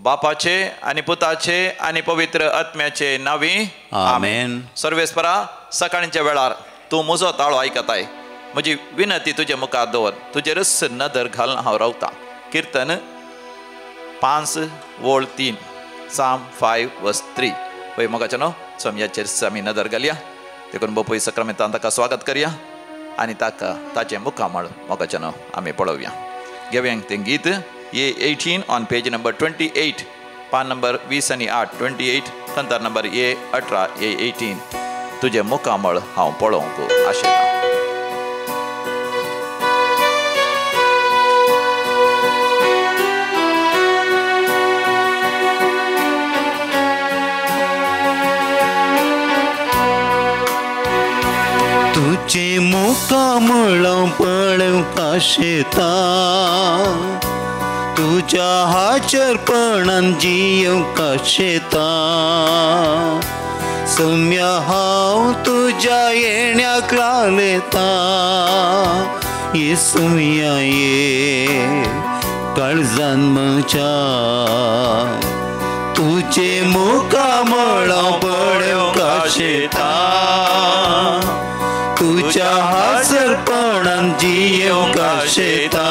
बापाचे आनी पुताचे आनी पवित्र आत्म्याचे नावी आमेन. सर्वेस्परा, सकाळच्या वेळार तूं म्हजो ताळो आयकताय. म्हजी विनंती तुजे मुखार दवर, तुजेरच नदर घालून हांव रावतां. किर्तन 5:3, Psalm 5:3. पळय मोगाचें न्हू, सोमयाचेर आमी नदर घालया. देखून बापूय सक्रामेंतान ताका स्वागत करया आनी ताका ताचें मुखामळ मोगाचें न्हू आमी पळोवया. घेवया तें गीत A18 on page number 28, पान नंबर 20 आनी 8, 28, कंतार नंबर A18, A18. तुजें मुखामळ हांव पळोवंक आशेतां. तुझे मुखामळ पळोवंक आशेतां, तुज्या हाचरपणान जियोवंक आशेतां. सम्या हांव तुज्या येण्याक रावलेतां, ये सुम्या ये काळजान म्हज्या. तुझे मुखामळ पळोवंक आशेतां, तुज्या हाचरपणान जियोवंक आशेतां.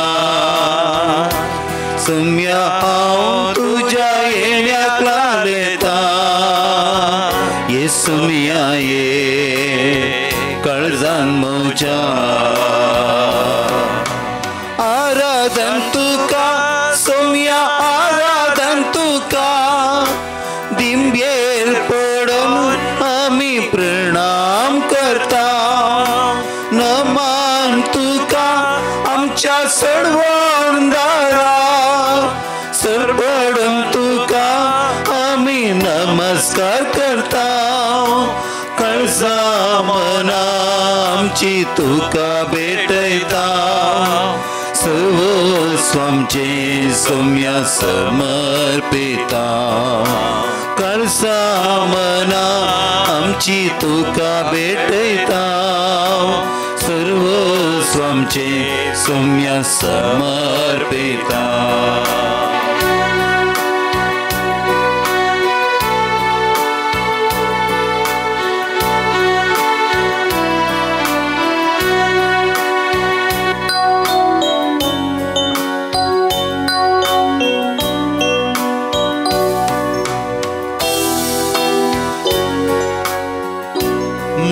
सम्या हांव तुज्या येण्याक लालेता, ये सुम्या ये काळजान म्हज्या. आराधन तुका सोम्या, आराधन तुका, दिंब्येर पडून आमी प्रणाम करता. नमान तुका आमच्या सडवणदारा, सरबडून तुका आमी नमस्कार करता. कळसा मना आमची तुका भेटयता, सर्वस्व आमचें सोम्या समर्पिता. कळसा मना आमची तुका भेटयता, सर्वस्व आमचें सोम्या समर्पिता.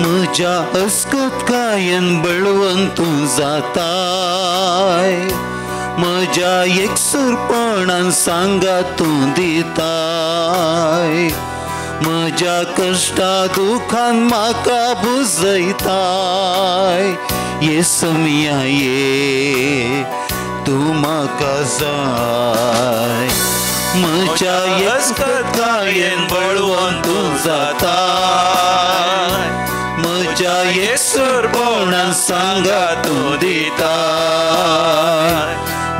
म्हज्या अस्कतकायेन बळवंत तूं जाताय, म्हज्या एकसुरपणान सांगात तूं दिताय. म्हज्या कश्टा दुखान म्हाका बुजयताय, ये सोम्या ये तूं म्हाका जाय. म्हज्या एकसुरकायेन बळवंत तूं जाताय, म्हज्या एकसुरपणान सांगात तूं दिताय.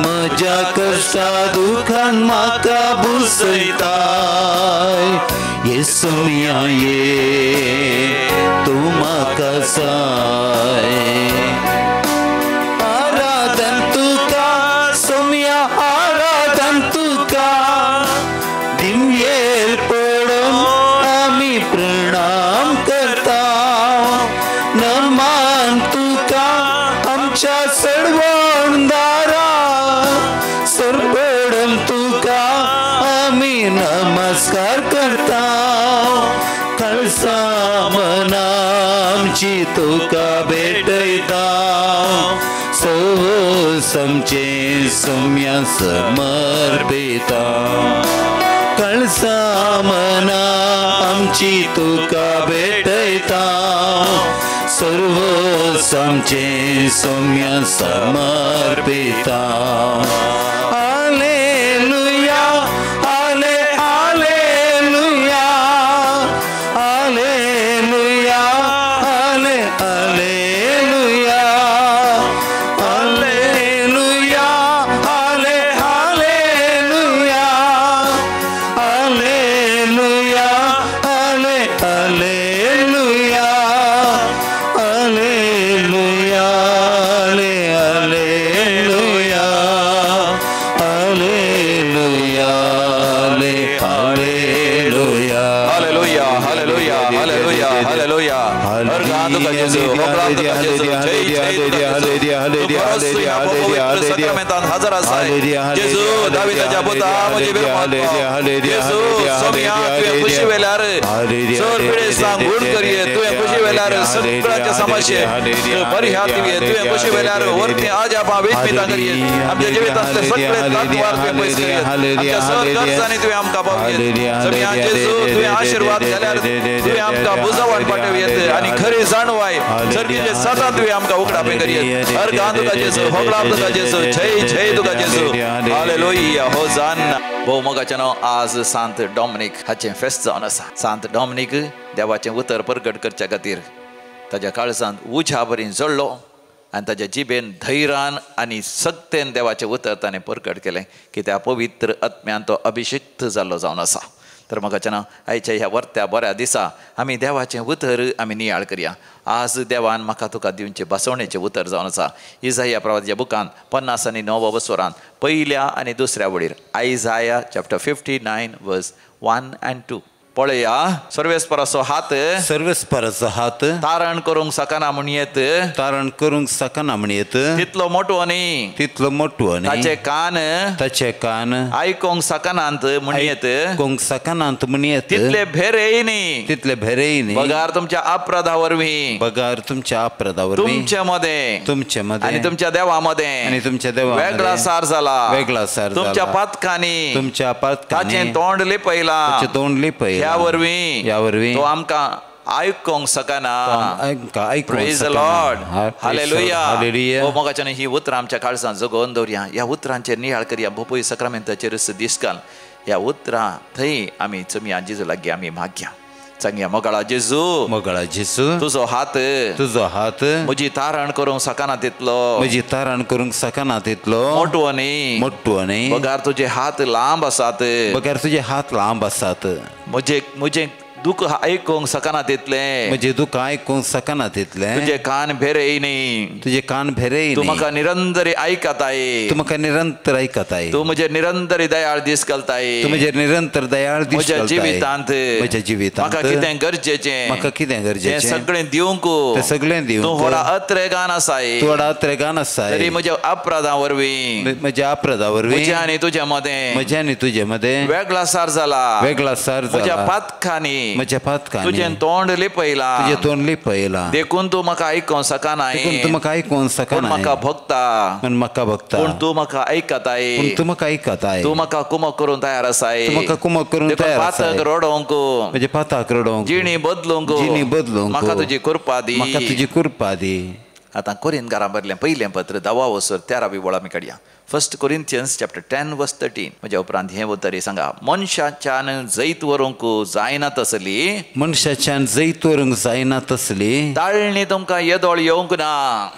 म्हज्या कश्टा दुखान म्हाका बुजयताय, ये सोम्या ये तूं म्हाका जाय. आराधन तुका सोम्या, आराधन तुका, दिमयेर पडून आमी प्रणाम करता. नमान तुका आमच्या सडवणदारा, सरपडून तुका आमी नमस्कार करता. कळसा मना आमची तुका भेटयता, सर्वस्व आमचें सोम्या समर्पिता. कळसा मना आमची तुका भेटयता, सर्वस्व आमचें सोम्या समर्पिता. हालेलुया, हाले हालेलुया, हालेलुया, हाले हालेलुया, हालेलुया, हाले हालेलुया, हालेलुया, हाले हालेलुया, हालेलुया, हाले हालेलुया, जेजू, होगळाम तुका जेजू, जय जय तुका जेजू. तूं खरोच ह्या पवित्र साक्रामेंतांत हजर आसाय जेजू. दाविदाच्या पुता म्हजी बिरमत पाव जेजू. सोम्या तुवें खुशी वेल्यार चड पिडेस्तांक गूण करये, तुवें खुशी वेल्यार सगळ्यांचे समस्ये परिहार दिवये, तुवें खुशी वेल्यार वरती अजापां विस्मितां करये, आमच्या जिवितांतले सगळे तत्वार तुवें पयस करये, आमच्या सर गरजांनी तुवें आमकां पावयेत. सोम्या जेजू, तुवें आशिर्वाद घाल्यार तुवें आमकां बुजवण पाठवयेत आनी खरी जाणवाय सर्गीचे सदां तुवें आमकां उगडापें करयेत. अर्गां तुका जेजू, होगळाम तुका जेजू, जय जय तुका जेजू. हालेलुया, होजान्ना. भोव मोगाचें आज सांत डॉमिनीक हाचें फेस्त जावन आसा. सांत डॉमिनीक देवाचें उतर परगट करच्या खातीर ताज्या काळजांत उज्या बरी जळ्ळो आनी ताज्या जिबेन धैर्यान आनी सक्तेन देवाचें उतर ताणें परगट केलें की त्या पवित्र आत्म्यान तो अभिषिक्त जाल्लो जावन आसा. तर मोगाचें आयच्या ह्या वर्त्या बऱ्या दिसा आमी देवाचें उतर आमी नियाळ करया. आज देवान म्हाका तुका दिवचें बसवणेचें उतर जावन आसा. इजाया प्रवादाच्या बुकान 59 वसरान पयल्या आनी दुसऱ्या वळीर, आयजाया चॅप्टर 59 वर्स 1 and 2. पळया, सर्वेस्पराचो हात, सर्वेस्पराचो हात तारण करूंक शकना म्हणयेत, तारण करूंक शकना म्हणयेत, तितलो मोटो न्ही, तितलो मोटो न्ही, ताचे कान, ताचे कान आयकोंक शकनात म्हणयेत, आयकोंक शकनात म्हणयेत, तितले भेरेय न्ही, तितले भेरेय न्ही, बगार तुमच्या अपराधा वरवीं, बगार तुमच्या अपराधा वरवीं, तुमचे मदें, तुमचे मदें आनी तुमच्या देवा मदें, आनी तुमच्या देवा वेगळा सार जाला, वेगळा सार जाला, तुमच्या पातकांनी, तुमच्या पातकांनी ताचें तोंड लिपयलां, ताचें तोंड लिपयलां, ह्या वरवीं, ह्या वरवीं तो आमकां आयकोंक शकना. Praise the Lord, hallelujah. हो मोगाच्यान ही उतरां आमच्या काळजांत जगोवन दवरया. ह्या उतरांचेर नियाळ करया. भोपय साक्रामेंताचेर दीस घाल. ह्या उतरां थंय आमी चमया जेजू लागीं आमी मागया. सांगया, मोगाळा जेजू, मोगाळा जेजू, तुजो हात, तुजो हात म्हजी तारण करूंक शकना तितलो, म्हजी तारण करूंक शकना तितलो मोटवो न्ही, मोटवो न्ही, बगार तुजे हात लांब आसात, बगार तुजे हात लांब आसात, म्हजे म्हजें दुःख आयकूंक शकना तितलें, म्हजें दुःख आयकूंक शकना तितलें, तुजे कान भेरेय न्ही, तुजे कान भेरेय न्ही, तूं म्हाका निरंतर आयकताय, तूं म्हाका निरंतर आयकताय, तूं म्हजेर निरंतर दयाळ दीस घालताय, तूं म्हजेर निरंतर दयाळ दीस म्हज्या घालताय, जिवितांत, म्हज्या जिवितांत म्हाका कितें गरजेचें, म्हाका कितें गरजेचें तें सगळें दिवंक, तें सगळें दिवंक, तूं व्हडा अत्रेगान आसाय, तूं व्हडा अत्रेगान आसाय, तरी म्हज्या अपराधां वरवीं, म्हज्या अपराधां वरवीं, म्हज्या आनी तुज्या मदें, म्हज्या आनी तुजे मदें वेगळा सार जाला, वेगळा सार जाला, म्हज्या पातकांनी, म्हज्या पातकांनी तुजें तोंड लिपयलां, तुजें तोंड लिपयलां, देखून तूं म्हाका आयकोंक शकना, देखून तूं म्हाका आयकोंक शकना, पूण म्हाका भोगता, पूण म्हाका भोगता, पूण तूं म्हाका आयकताय, पूण तूं म्हाका आयकताय, तूं म्हाका कुमक करूंक तयार आसाय, तूं म्हाका कुमक करूंक तयार आसाय, पातक रडोवंक, म्हजें पातक रडोवंक, जिणी बदलूंक, जिणी बदलूंक, म्हाका तुजी कृपा दी, म्हाका तुजी कृपा दी. आतां कोरिंथकारां बरलें पयलें पत्र 10 वसर 13 वळ आमी काडया. 1 Corinthians chapter 10 verse 13. म्हज्या उपरांत हें उतर सांगा, मनशाच्यान जैत व्हरूंक जायना तसली, मनशाच्यान जैत व्हरूंक जायना तसली, ताळणी तुमकां येदोळ येवंक ना,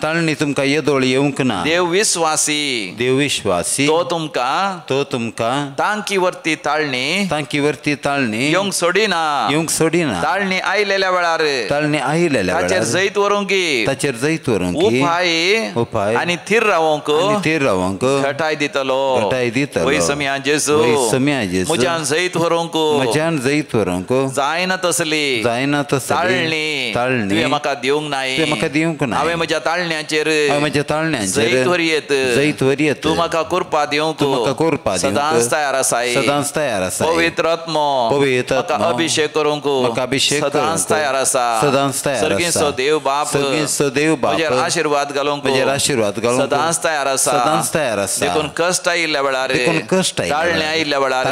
ताळणी तुमकां येदोळ येवंक ना, देव विस्वासी, देव विश्वासी, तो तुमकां, तो तुमकां तांकी वरती ताळणी, तांकी वरती ताळणी येवंक सोडिना, येवंक सोडिना, ताळणी आयलेल्या वेळार, ताळणी आयलेल्या वेळार ताचेर जैत व्हरूंक, ताचेर जैत व्हरूंक उपाय, उपाय आनी थीर रावंक, आनी थीर रावंक घटाय दितलो, घटाय दितलो. वय सम्या जेजू, वय सम्या जेजू, म्हज्यान जैत व्हरूंक, म्हज्यान जैत व्हरूंक जायना तसली, जायना तसली ताळणी, ताळणी तुवें म्हाका दिवंक नाय, तुवें म्हाका दिवंक नाय, हांवें म्हज्या ताळण्याचेर, हांवें म्हज्या ताळण्याचेर जैत व्हरयेत, जैत व्हरयेत, तूं म्हाका कृपा दिवंक, तूं म्हाका कृपा दिवंक सदांच तयार आसाय, सदांच तयार आसाय, पवित्र आत्मो, पवित्र आत्मो म्हाका अभिषेक करूंक, म्हाका अभिषेक सदांच तयार आसा, सदांच तयार आसा, सर्गीचो देव बाप, सर्गीचो देव बाप म्हजेर आशिर्वाद घालूंक, म्हजेर आशिर्वाद घालूंक सदांच तयार आसा, सदांच तयार आसा, देखून कश्ट आयिल्ल्या वेळार, देखून कश्ट ताळणे आयिल्ल्या वेळार,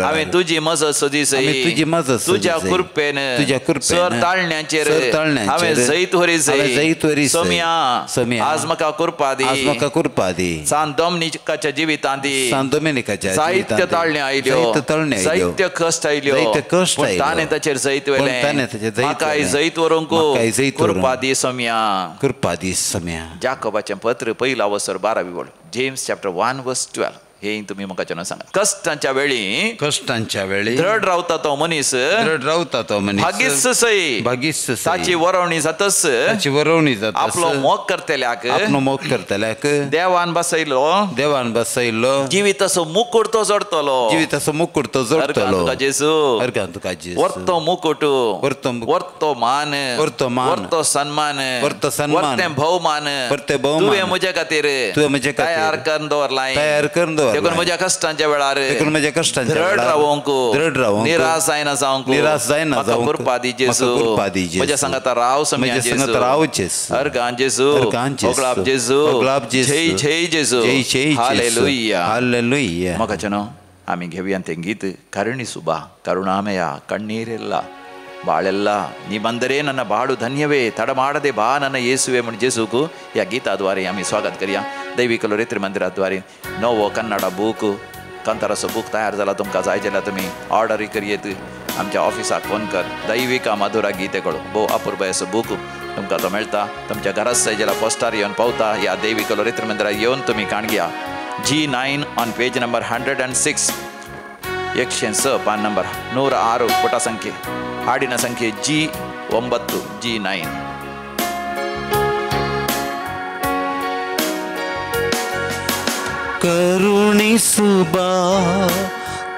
हांवें तुजी मजत सोदी सई, तुजी मजत तुज्या कृपेन, तुज्या कृपेन सर ताळण्याचेर, हांवें जैत व्हरी सई, जैत व्हरी सोम्या, सोम्या आज म्हाका कृपा दी, आज म्हाका कृपा दी. सांत डॉमिनिकाच्या जिवितांत, सांत डॉमिनिकाच्या जायत्यो ताळण्यो आयल्यो, जायत्यो कश्ट आयल्यो, जायते कश्ट आयल्यो, ताणें ताचेर जैत व्हेलें, ताणें ताचेर जैत म्हाकाय जैत व्हरूंक कृपा दी सोम्या, कृपा दी सोम्या. जाकोबाचें पत्र 1 वसर 12 वळ, जेम्स चॅप्टर 1 वर्स 12. हे तुमी म्हाका सांगा. कश्टांच्या वेळी, कश्टांच्या वेळी दृढ रावता तो मनीस, दृढ रावता तो मनीस भागीस सई, भागीस सई ताची वरवणी जातस, ताची वरवणी जातस आपलो मोग करतल्याक, आपलो मोग करतल्याक देवान बसयलो, देवान बसयलो जिविताचो मुकुट तो जोडतलो, जिविताचो मुकुट तो जोडतलो. जेजू अर्गान तुका जेजू वर्तो मुकुट, वर्तो वर्तो मान, वर्तो मान, वर्तो सन्मान, वर्तो सन्मान, वर्ते भोवमान, वर्ते भोवमान तुवें म्हज्या खातीर, तुवें म्हज्या खातीर तयार करून दवरलाय, तयार करून दवरलाय. देखून म्हज्या कश्टांच्या वेळार, देखून म्हज्या कश्टांच्या दृढ वेळार रावंक, दृढ रावंक, निराश जायना जावंक, निराश जायना म्हाका जावंक कृपा दी जेजू, कृपा दी जेजू. म्हज्या सांगाता राव सम्या म्हज्या जेजू, सांगाता राव जेजू, अर्गान जेजू, अर्गान जेजू, ओगळाप जेजू, ओगळाप जेजू, जय जय जेजू, जय जय जेजू. Hallelujah, hallelujah. म्हाका आमी घेवया तें गीत ಕರುಣಿಸುಬಾ ಕರುಣಾಮಯ ಕಣ್ಣೀರೆಲ್ಲ ಬಾಳೆಲ್ಲ ನೀ ಬಂದರೆ ನನ್ನ ಬಾಳು ಧನ್ಯವೇ ತಡ ಮಾಡದೆ ಬಾ ನನ್ನ ಯೇಸುವೆ म्हण जेजूक ह्या गीता द्वारे आमी स्वागत करया. दैवीक लोरेत्री मंदिराद्वारे नवो कन्नड बूक कांताराचो बूक तयार जाला. तुमकां जाय जाल्यार तुमी ऑर्डरूय करयेत. आमच्या ऑफिसाक फोन कर. दैविका मधुरा गीतेकडो भोव अपुरबाय असो बूक तुमकां तो मेळटा. तुमच्या घरात जाय जाल्यार पोस्टार येवन पावता. ह्या दैवीक लोरेत्री मंदिरात येवन तुमी काणग्या. G9 on page number 106 106 PAN number 106 ಪುಟ ಸಂಖ್ಯೆ ಹಾಡಿನ ಸಂಖ್ಯೆ G9 G9. ಕರುಣಿಸುಬಾ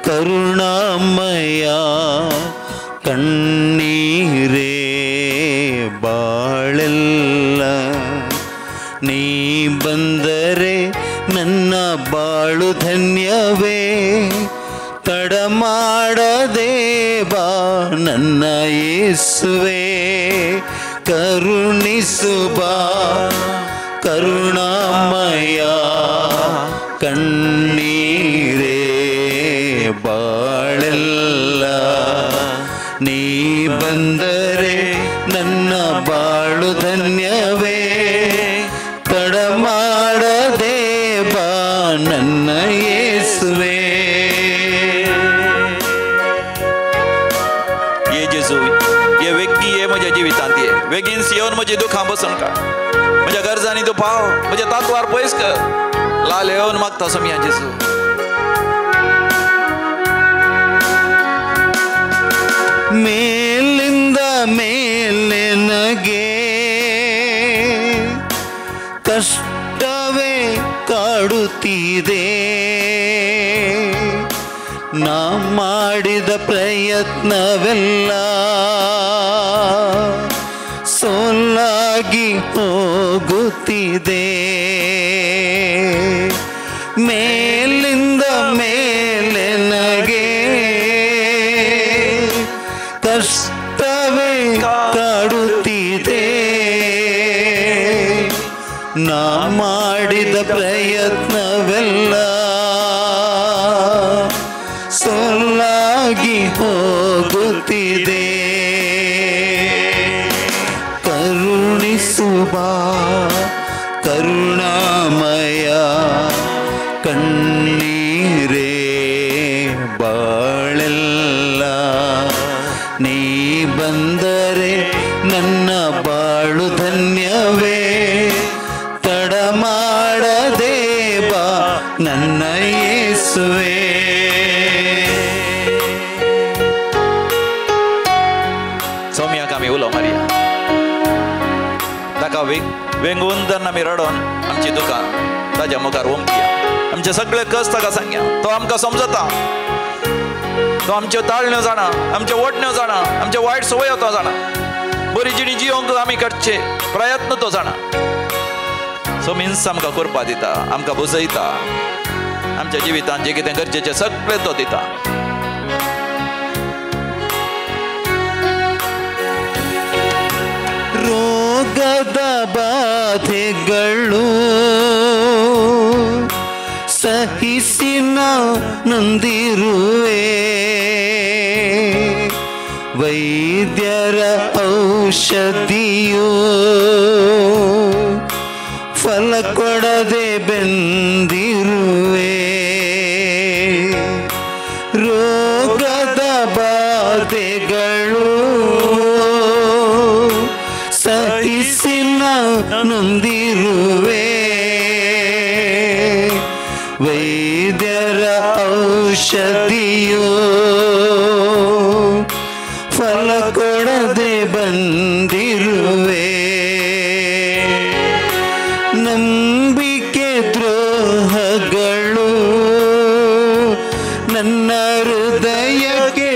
ಕರುಣಾಮಯ ಕಣ್ಣೀರೇ ಬಾಳೆಲ್ಲ ನೀ ಬಂದರೆ ನನ್ನ ಬಾಳು ಧನ್ಯವೇ ತಡ ಮಾಡದೆ ಬಾ ನನ್ನ ಯೇಸುವೆ. ಕರುಣಿಸುಬಾ ಕರುಣಾಮಯ ಕಣ್ಣೀರೇ ಬಾಳೆಲ್ಲ ನೀ ಬಂದರೆ ನನ್ನ ಬಾಳು ಧನ್ಯವೇ ತಡ ಮಾಡದೆ ಬಾ ನನ್ನ ಯೇಸುವೆ. ये जेजू ये वेगीं ये म्हज्या जिवितांत ये वेगीन येवन म्हजी दुखां बसून काड. म्हज्या गरजांनी तूं पाव, म्हज्या तातवार पयस कर. लाल येवन मागता सोमया जेजू. ಮೇಲಿಂದ ಮೇಲೆ ನಗೆ ಕಷ್ಟವೇ ಕಾಡುತ್ತಿದೆ, ನಾ ಮಾಡಿದ ಪ್ರಯತ್ನವೆಲ್ಲ ಸೋಲಾಗಿ ಹೋಗುತ್ತಿದೆ. ಮೇಲಿಂದ ಮೇಲೆ ನಗೆ ಕಷ್ಟವೇ ಕಾಡುತ್ತಿದೆ, ನಾ ಮಾಡಿದ ಪ್ರಯತ್ನವೆಲ್ಲ ಸೊಲ್ಲಾಗಿ ಹೋಗುತ್ತಿದೆ. ಕರುಣಿಸುಬಾ ಕರುಣಾಮಯ ಕಣ್ಣೀರೇ ಬಾಳೆಲ್ಲ ನೀ ಬಂದರೆ ನನ್ನ ಬಾಳು ಧನ್ಯವೇ ತಡ ಮಾಡದೆ ಬಾ ನನ್ನ ಯೇಸುವೆ. सौम्याक आमी उलो मारया. ताका वेंगून तर आमी रडोन आमची दुकां ताज्या मुखार ओंपया. आमचे सगळे कस ताका सांगया. तो आमकां समजता, तो आमच्यो ताळण्यो जाणा, आमच्यो ओडण्यो जाणा, आमच्यो वायट संवयो तो जाणा, बरी जिणी जियोंक आमी करचे प्रयत्न तो जाणा. सो मिन्स आमकां कृपा दिता, आमकां बुजयता, आमच्या जिवितांत जें कितें गरजेचें सगळें तो दिता. ರೋಗದ ಬಾಧೆಗಳು ಸಹಿಸಿ ನೊಂದಿರುವೆ, ವೈದ್ಯರ ಔಷಧಿಯು ಫಲ ಕೊಡದೆ ಬೆಂದಿರುವೆ. ರೋಗದ ಬಾಧೆಗಳು ಸಹಿಸಿ ನೊಂದಿರುವೆ, ವೈದ್ಯರ ಔಷಧಿಯು ಫಲ ಕೊಡದೆ ಬಂದಿರುವೆ. ನಂಬಿಕೆ ದ್ರೋಹಗಳು ನನ್ನ ಹೃದಯಕ್ಕೆ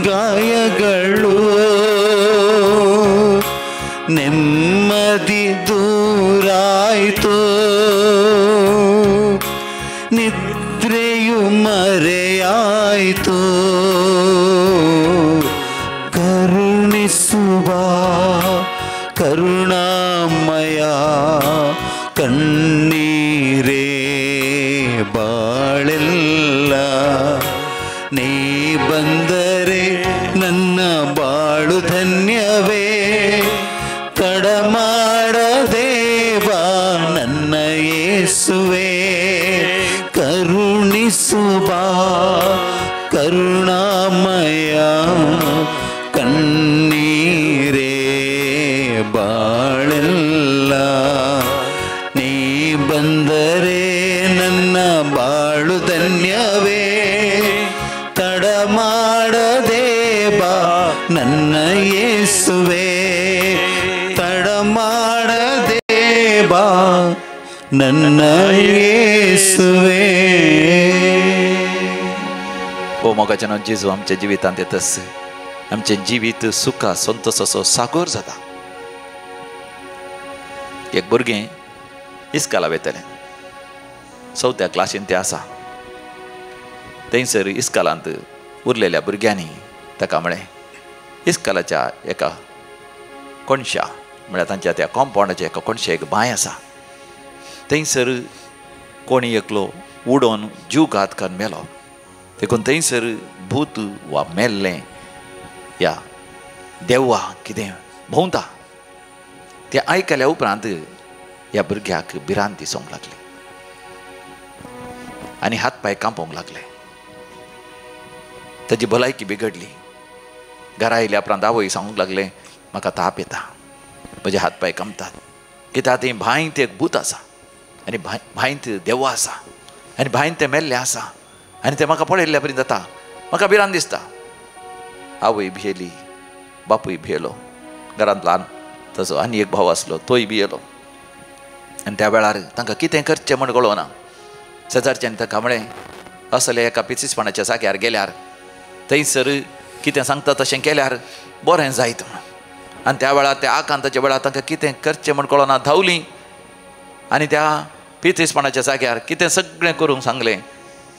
ಗಾಯಗಳು, ನೆಮ್ಮದಿ ದೂರಾಯಿತು, ನಿದ್ರೆಯು ಮರೆಯಾಯಿತು. ಕರುಣಿಸುವ ಕರುಣಾಮಯ ಕಣ್ಣೀರೇ ಬಾಳೆಲ್ಲ, ನೀ ಬಂದರೆ ನನ್ನ ಬಾಳು ಧನ್ಯವೇ. ತಡಮಾಡದೆ ಬಾ ನನ್ನ ಯೇಸುವೆ, ಕರುಣಿಸುವ ಕರುಣಾಮಯ ಕಣ್ಣೀರೇ ಬಾಳೆಲ್ಲ, ನೀ ಬಂದರೆ ನನ್ನ ಬಾಳು ಧನ್ಯವೇ. ತಡಮಾಡದೆ ಬಾ ನನ್ನ ಯೇಸುವೆ, ತಡಮಾಡದೆ ಬಾ ನನ್ನ ಯೇಸುವೆ. ओ मोगाच्यानो जेजू आमच्या जिवितांत येतस आमचें जिवीत सुखा संतोषाचो सागोर जाता. एक भुरगें इस्काला वयतलें, चवथ्या क्लासीन तें आसा. थंयसर इस्कालांत उरलेल्या भुरग्यांनी ताका म्हळें, इस्कालाच्या एका कोणशा म्हळ्यार तांच्या त्या कॉम्पावंडाच्या एका कोणशा एक बांय आसा, थंयसर कोणी एकलो उडोवन जीव घात करून मेलो, देखून थंयसर भूत वा मेल्लें या देवा कितें भोंवता. तें आयकल्या उपरांत ह्या भुरग्याक भिरांत दिसूंक लागली आनी हात पांय कांपोंक लागले. ताजी भलायकी बिगडली. घरा आयल्या उपरांत आवय सांगूंक लागलें, म्हाका ताप येता, म्हजे हात पांय कांपतात, कित्याक थंय भांयत एक भूत आसा आनी भांयत देवा आसा आनी भांयत तें मेल्लें आसा आनी तें म्हाका पळयल्ल्या परी जाता, म्हाका भिरांत दिसता. आवय भियेली, बापूय भियेलो, घरांत ल्हान तसो आनी एक भाव आसलो तोय भियेलो. आनी त्या वेळार तांकां कितें करचें म्हण कळना. शेजारच्यान तांकां म्हळें, असल्या एका पिसीसपणाच्या जाग्यार गेल्यार थंयसर कितें सांगता तशें केल्यार बरें जायत म्हण. आनी त्या वेळार त्या आकांताच्या वेळार तांकां कितें करचें म्हण कळना, धांवलीं आनी त्या पितीसपणाच्या जाग्यार कितें सगळें करूंक सांगलें.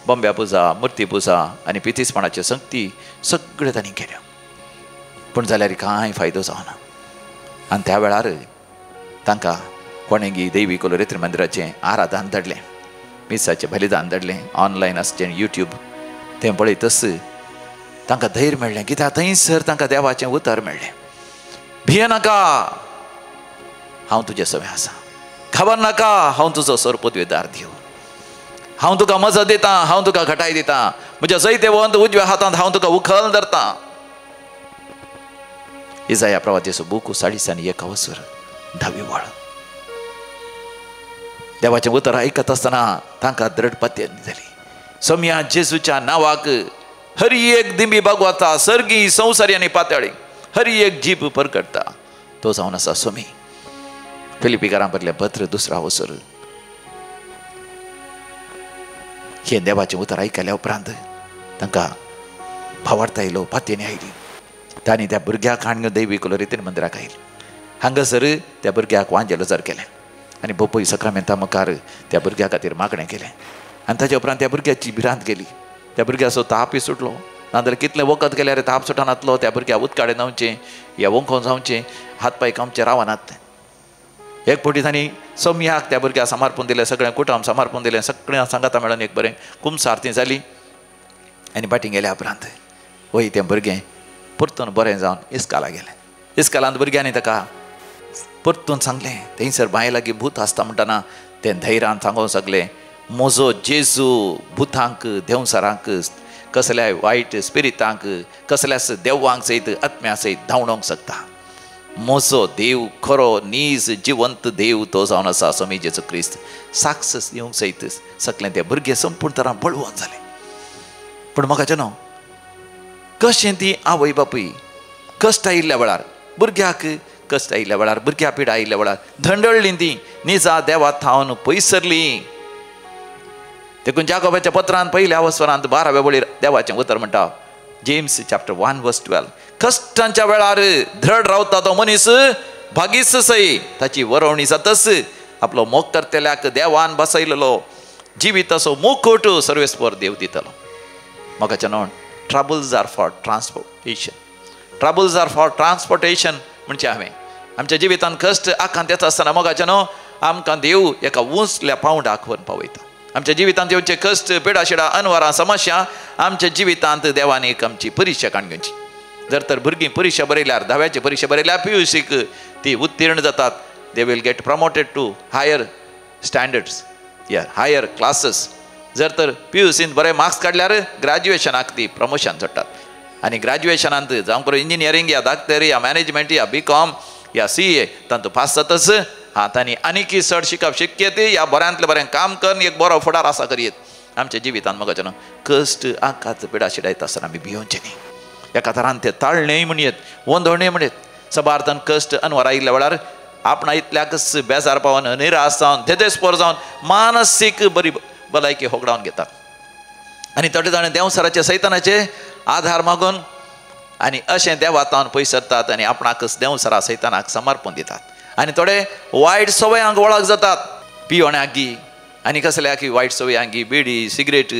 बॉम्ब्या पुजा, मुर्ती पुजा आनी पितीसपणाच्यो संगती सगळें तांणी केल्यो, पूण जाल्यार कांय फायदो जावना. आनी त्या वेळार तांकां कोणेगी देवी कोलोरेत्री मंदिराचें आराधन धाडलें, मिसाचें बलिदान धाडलें, ऑनलायन आसचें युट्यूब तें पळयतच तांकां धैर्य मेळ्ळें, कित्याक थंयसर तांकां देवाचें उतर मेळ्ळें. भियेनाका, हांव तुजे सवें आसा, खबर नाका, हांव तुजो सरपदवेदार देव, हांव तुका मजत दितां, हांव तुका घटाय दितां, म्हज्या जैतेवंत उजव्या हातांत हांव तुका उखल धरतां. इजाया प्रवातीचो बूक 41 वसर 10वी वळ. देवाचें उतर आयकत आसतना तांकां दृढ पत्यानी जाली. सोम्या जेजूच्या नांवाक हर एक दिंबी बागवता, सर्गी संवसारी आनी पातळी हर एक जीब परगटता, तो जावन आसा सोमी. फिलिपीकारां बरलें पत्र 2 वसर. हें देवाचें उतर आयकल्या उपरांत तांकां भावार्थ आयलो, पातयेनी आयली. तांणी त्या भुरग्याक हाडून दैवी कोलोरेतीन मंदिराक आयली. हांगासर त्या भुरग्याक वांजेलो जर केलें आनी बोपय सक्रामेंता मुखार त्या भुरग्या खातीर मागणें केलें. आनी ताच्या उपरांत त्या भुरग्याची भिरांत गेली, त्या भुरग्याचो तापय सुटलो. नाजाल्यार कितलें वखद केल्यार ताप सुटनातलो, त्या भुरग्याक उदकाडे न्हांवचें या वंखोन जावचें, हात पांय कामचें रावनात. एक फावटी तांणी सोमयाक त्या भुरग्याक समर्पण दिलें, सगळें कुटुंब समर्पण दिलें, सगळें सांगाता मेळून एक बरें कुमसारती जाली. आनी फाटीं गेल्या उपरांत वय तें भुरगें परतून बरें जावन इस्काला गेलें. इस्कालांत भुरग्यांनी ताका परतून सांगलें, थंयसर बांय लागीं भूत आसता म्हणटना तें धैर्यान सांगूंक सगलें, म्हजो जेजू भुतांक, देंवचारांक, कसल्याय वायट स्पिरितांक, कसल्याच देवांक सयत आत्म्या सयत धांवडोवंक शकता. म्हजो देव खरो नीज जिवंत देव तो जावन आसा स्वामी जेजू क्रिस्त. साक्ष दिवंक सयत सगलें ते भुरगे संपूर्ण तरान बळवंत जाले. पूण म्हाका न्हू कशें ती आवय बापूय कश्ट आयिल्ल्या वेळार भुरग्याक कश्ट आयिल्ल्या वेळार भुरग्या पिडा आयिल्ल्या वेळार धंडळ्ळीं ती निजा देवा थावन पयसरली. देखून जाकोबाच्या पत्रान पयल्या वस्वरांत 12व्या वळीर देवाचें उतर म्हणटा, जेम्स चॅप्टर 1 वर्स 12, कश्टांच्या वेळार धड रावता तो मनीस भागीस सई, ताची वरोवणी जातच आपलो मोग करतल्याक देवान बसयलेलो जिविताचो मुकुट सर्वेस्पर देव दितलो. म्हाका न्हू troubles are for transportation, troubles are for transportation म्हणजे हांवें आमच्या जिवितांत कश्ट आकांत येता आसतना मोगाचें न्हू आमकां देव एका उंचल्या पावंडाक व्हरून पावयता. आमच्या जिवितांत येवचे कश्ट पिडाशिडा अनवरां समस्या आमच्या जिवितांत देवान एक आमची परिक्षा काडून घेवची. जर तर भुरगीं परिक्षा बरयल्यार धाव्याची परिक्षा बरयल्यार PUCक ती उत्तीर्ण जातात, they will get promoted to higher standards या हायर क्लासीस. जर तर PUCन बरे मार्क्स काडल्यार ग्रॅज्युएशनाक ती प्रमोशन जोडटात आनी ग्रॅज्युएशनांत जावं करून इंजिनियरींग या डाक्टरी या मॅनेजमेंट या BCom या CA तांतूं पास जातच हां तांणी आनीकय चड शिकप शिकयत या बऱ्यांतलें बरें काम करून एक बरो फुडार आसा करयत. आमच्या जिवितांत म्हाका न्हू कश्ट आकांत पिडा शिडा येता आसतना आमी भियोवचें न्ही, एका तरान ते ताळणेय म्हणयत वंदोवणेय म्हणयत. सबार्थान कश्ट अनवर आयिल्ल्या वेळार आपणा इतल्याकच बेजार पावन निराश जावन धेदेस्पोर जावन मानसीक बरी भलायकी होगडावन घेतात आनी थोडे जाण देंवसराचे सैतानाचे आधार मागून आनी अशें देवातावन पयसरतात आनी आपणाकच देंवसरा सैतानाक समर्पण दितात आनी थोडे वायट सवयांक वळख जातात, पियोण्यागी आनी कसल्या की वायट सवयांगी बिडी सिगरेट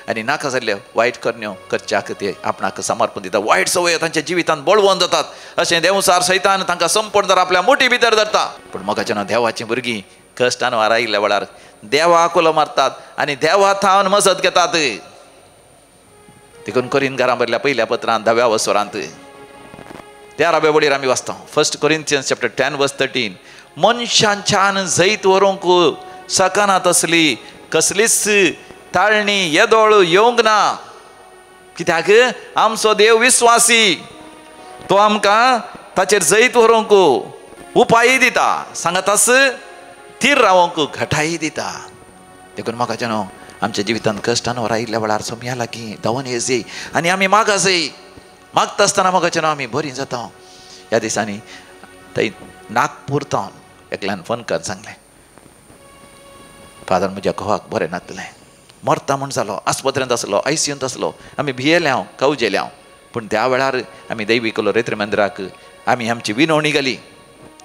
आनी नाका जाल्ले वायट करण्यो करच्याक ते आपणाक समर्पण दितात. वायट सवय तांच्या जिवितांत बळवंत जातात. अशें देंवसार सैतान तांकां संपूर्ण तर आपल्या मुठी भितर धरता. पूण मोगाच्या न्हू देवाचीं भुरगीं कश्टान वार आयिल्ल्या वेळार देवाक उलो मारतात आनी देवा थावन मजत घेतात. देखून कोरिंथ घरां भरल्या पयल्या पत्रांत 10व्या वस्वरांत 13व्या वळीर आमी वाचता, 1 Corinthians chapter 10 verse 13, मनशांच्यान जैत व्हरूंक शकना तसली कसलीच ताळणी येदोळ येवंक ना, कित्याक आमचो देव विस्वासी, तो आमकां ताचेर जैत व्हरूंक उपाय दिता, सांगातास थीर रावंक घटाय दिता. देखून म्हाका न्हू आमच्या जिवितांत कश्टान वर आयिल्ल्या वेळार सोमया लागीं धांवन येजय आनी आमी मागासय, मागता आसतना मोगाचें न्हू आमी बरीं जाता. ह्या दिसांनी थंय नागपूर तावन एकल्यान फोन कर सांगलें, फादर म्हज्या घोवाक बरें नातलें, मरता म्हूण जालो, आस्पत्रेंत आसलो, ICUंत आसलो, आमी भियेले हांव, कवजेले हांव. पूण त्या वेळार आमी दैवी कोलो रेत्री मंदिराक आमी आमची विनवणी घाली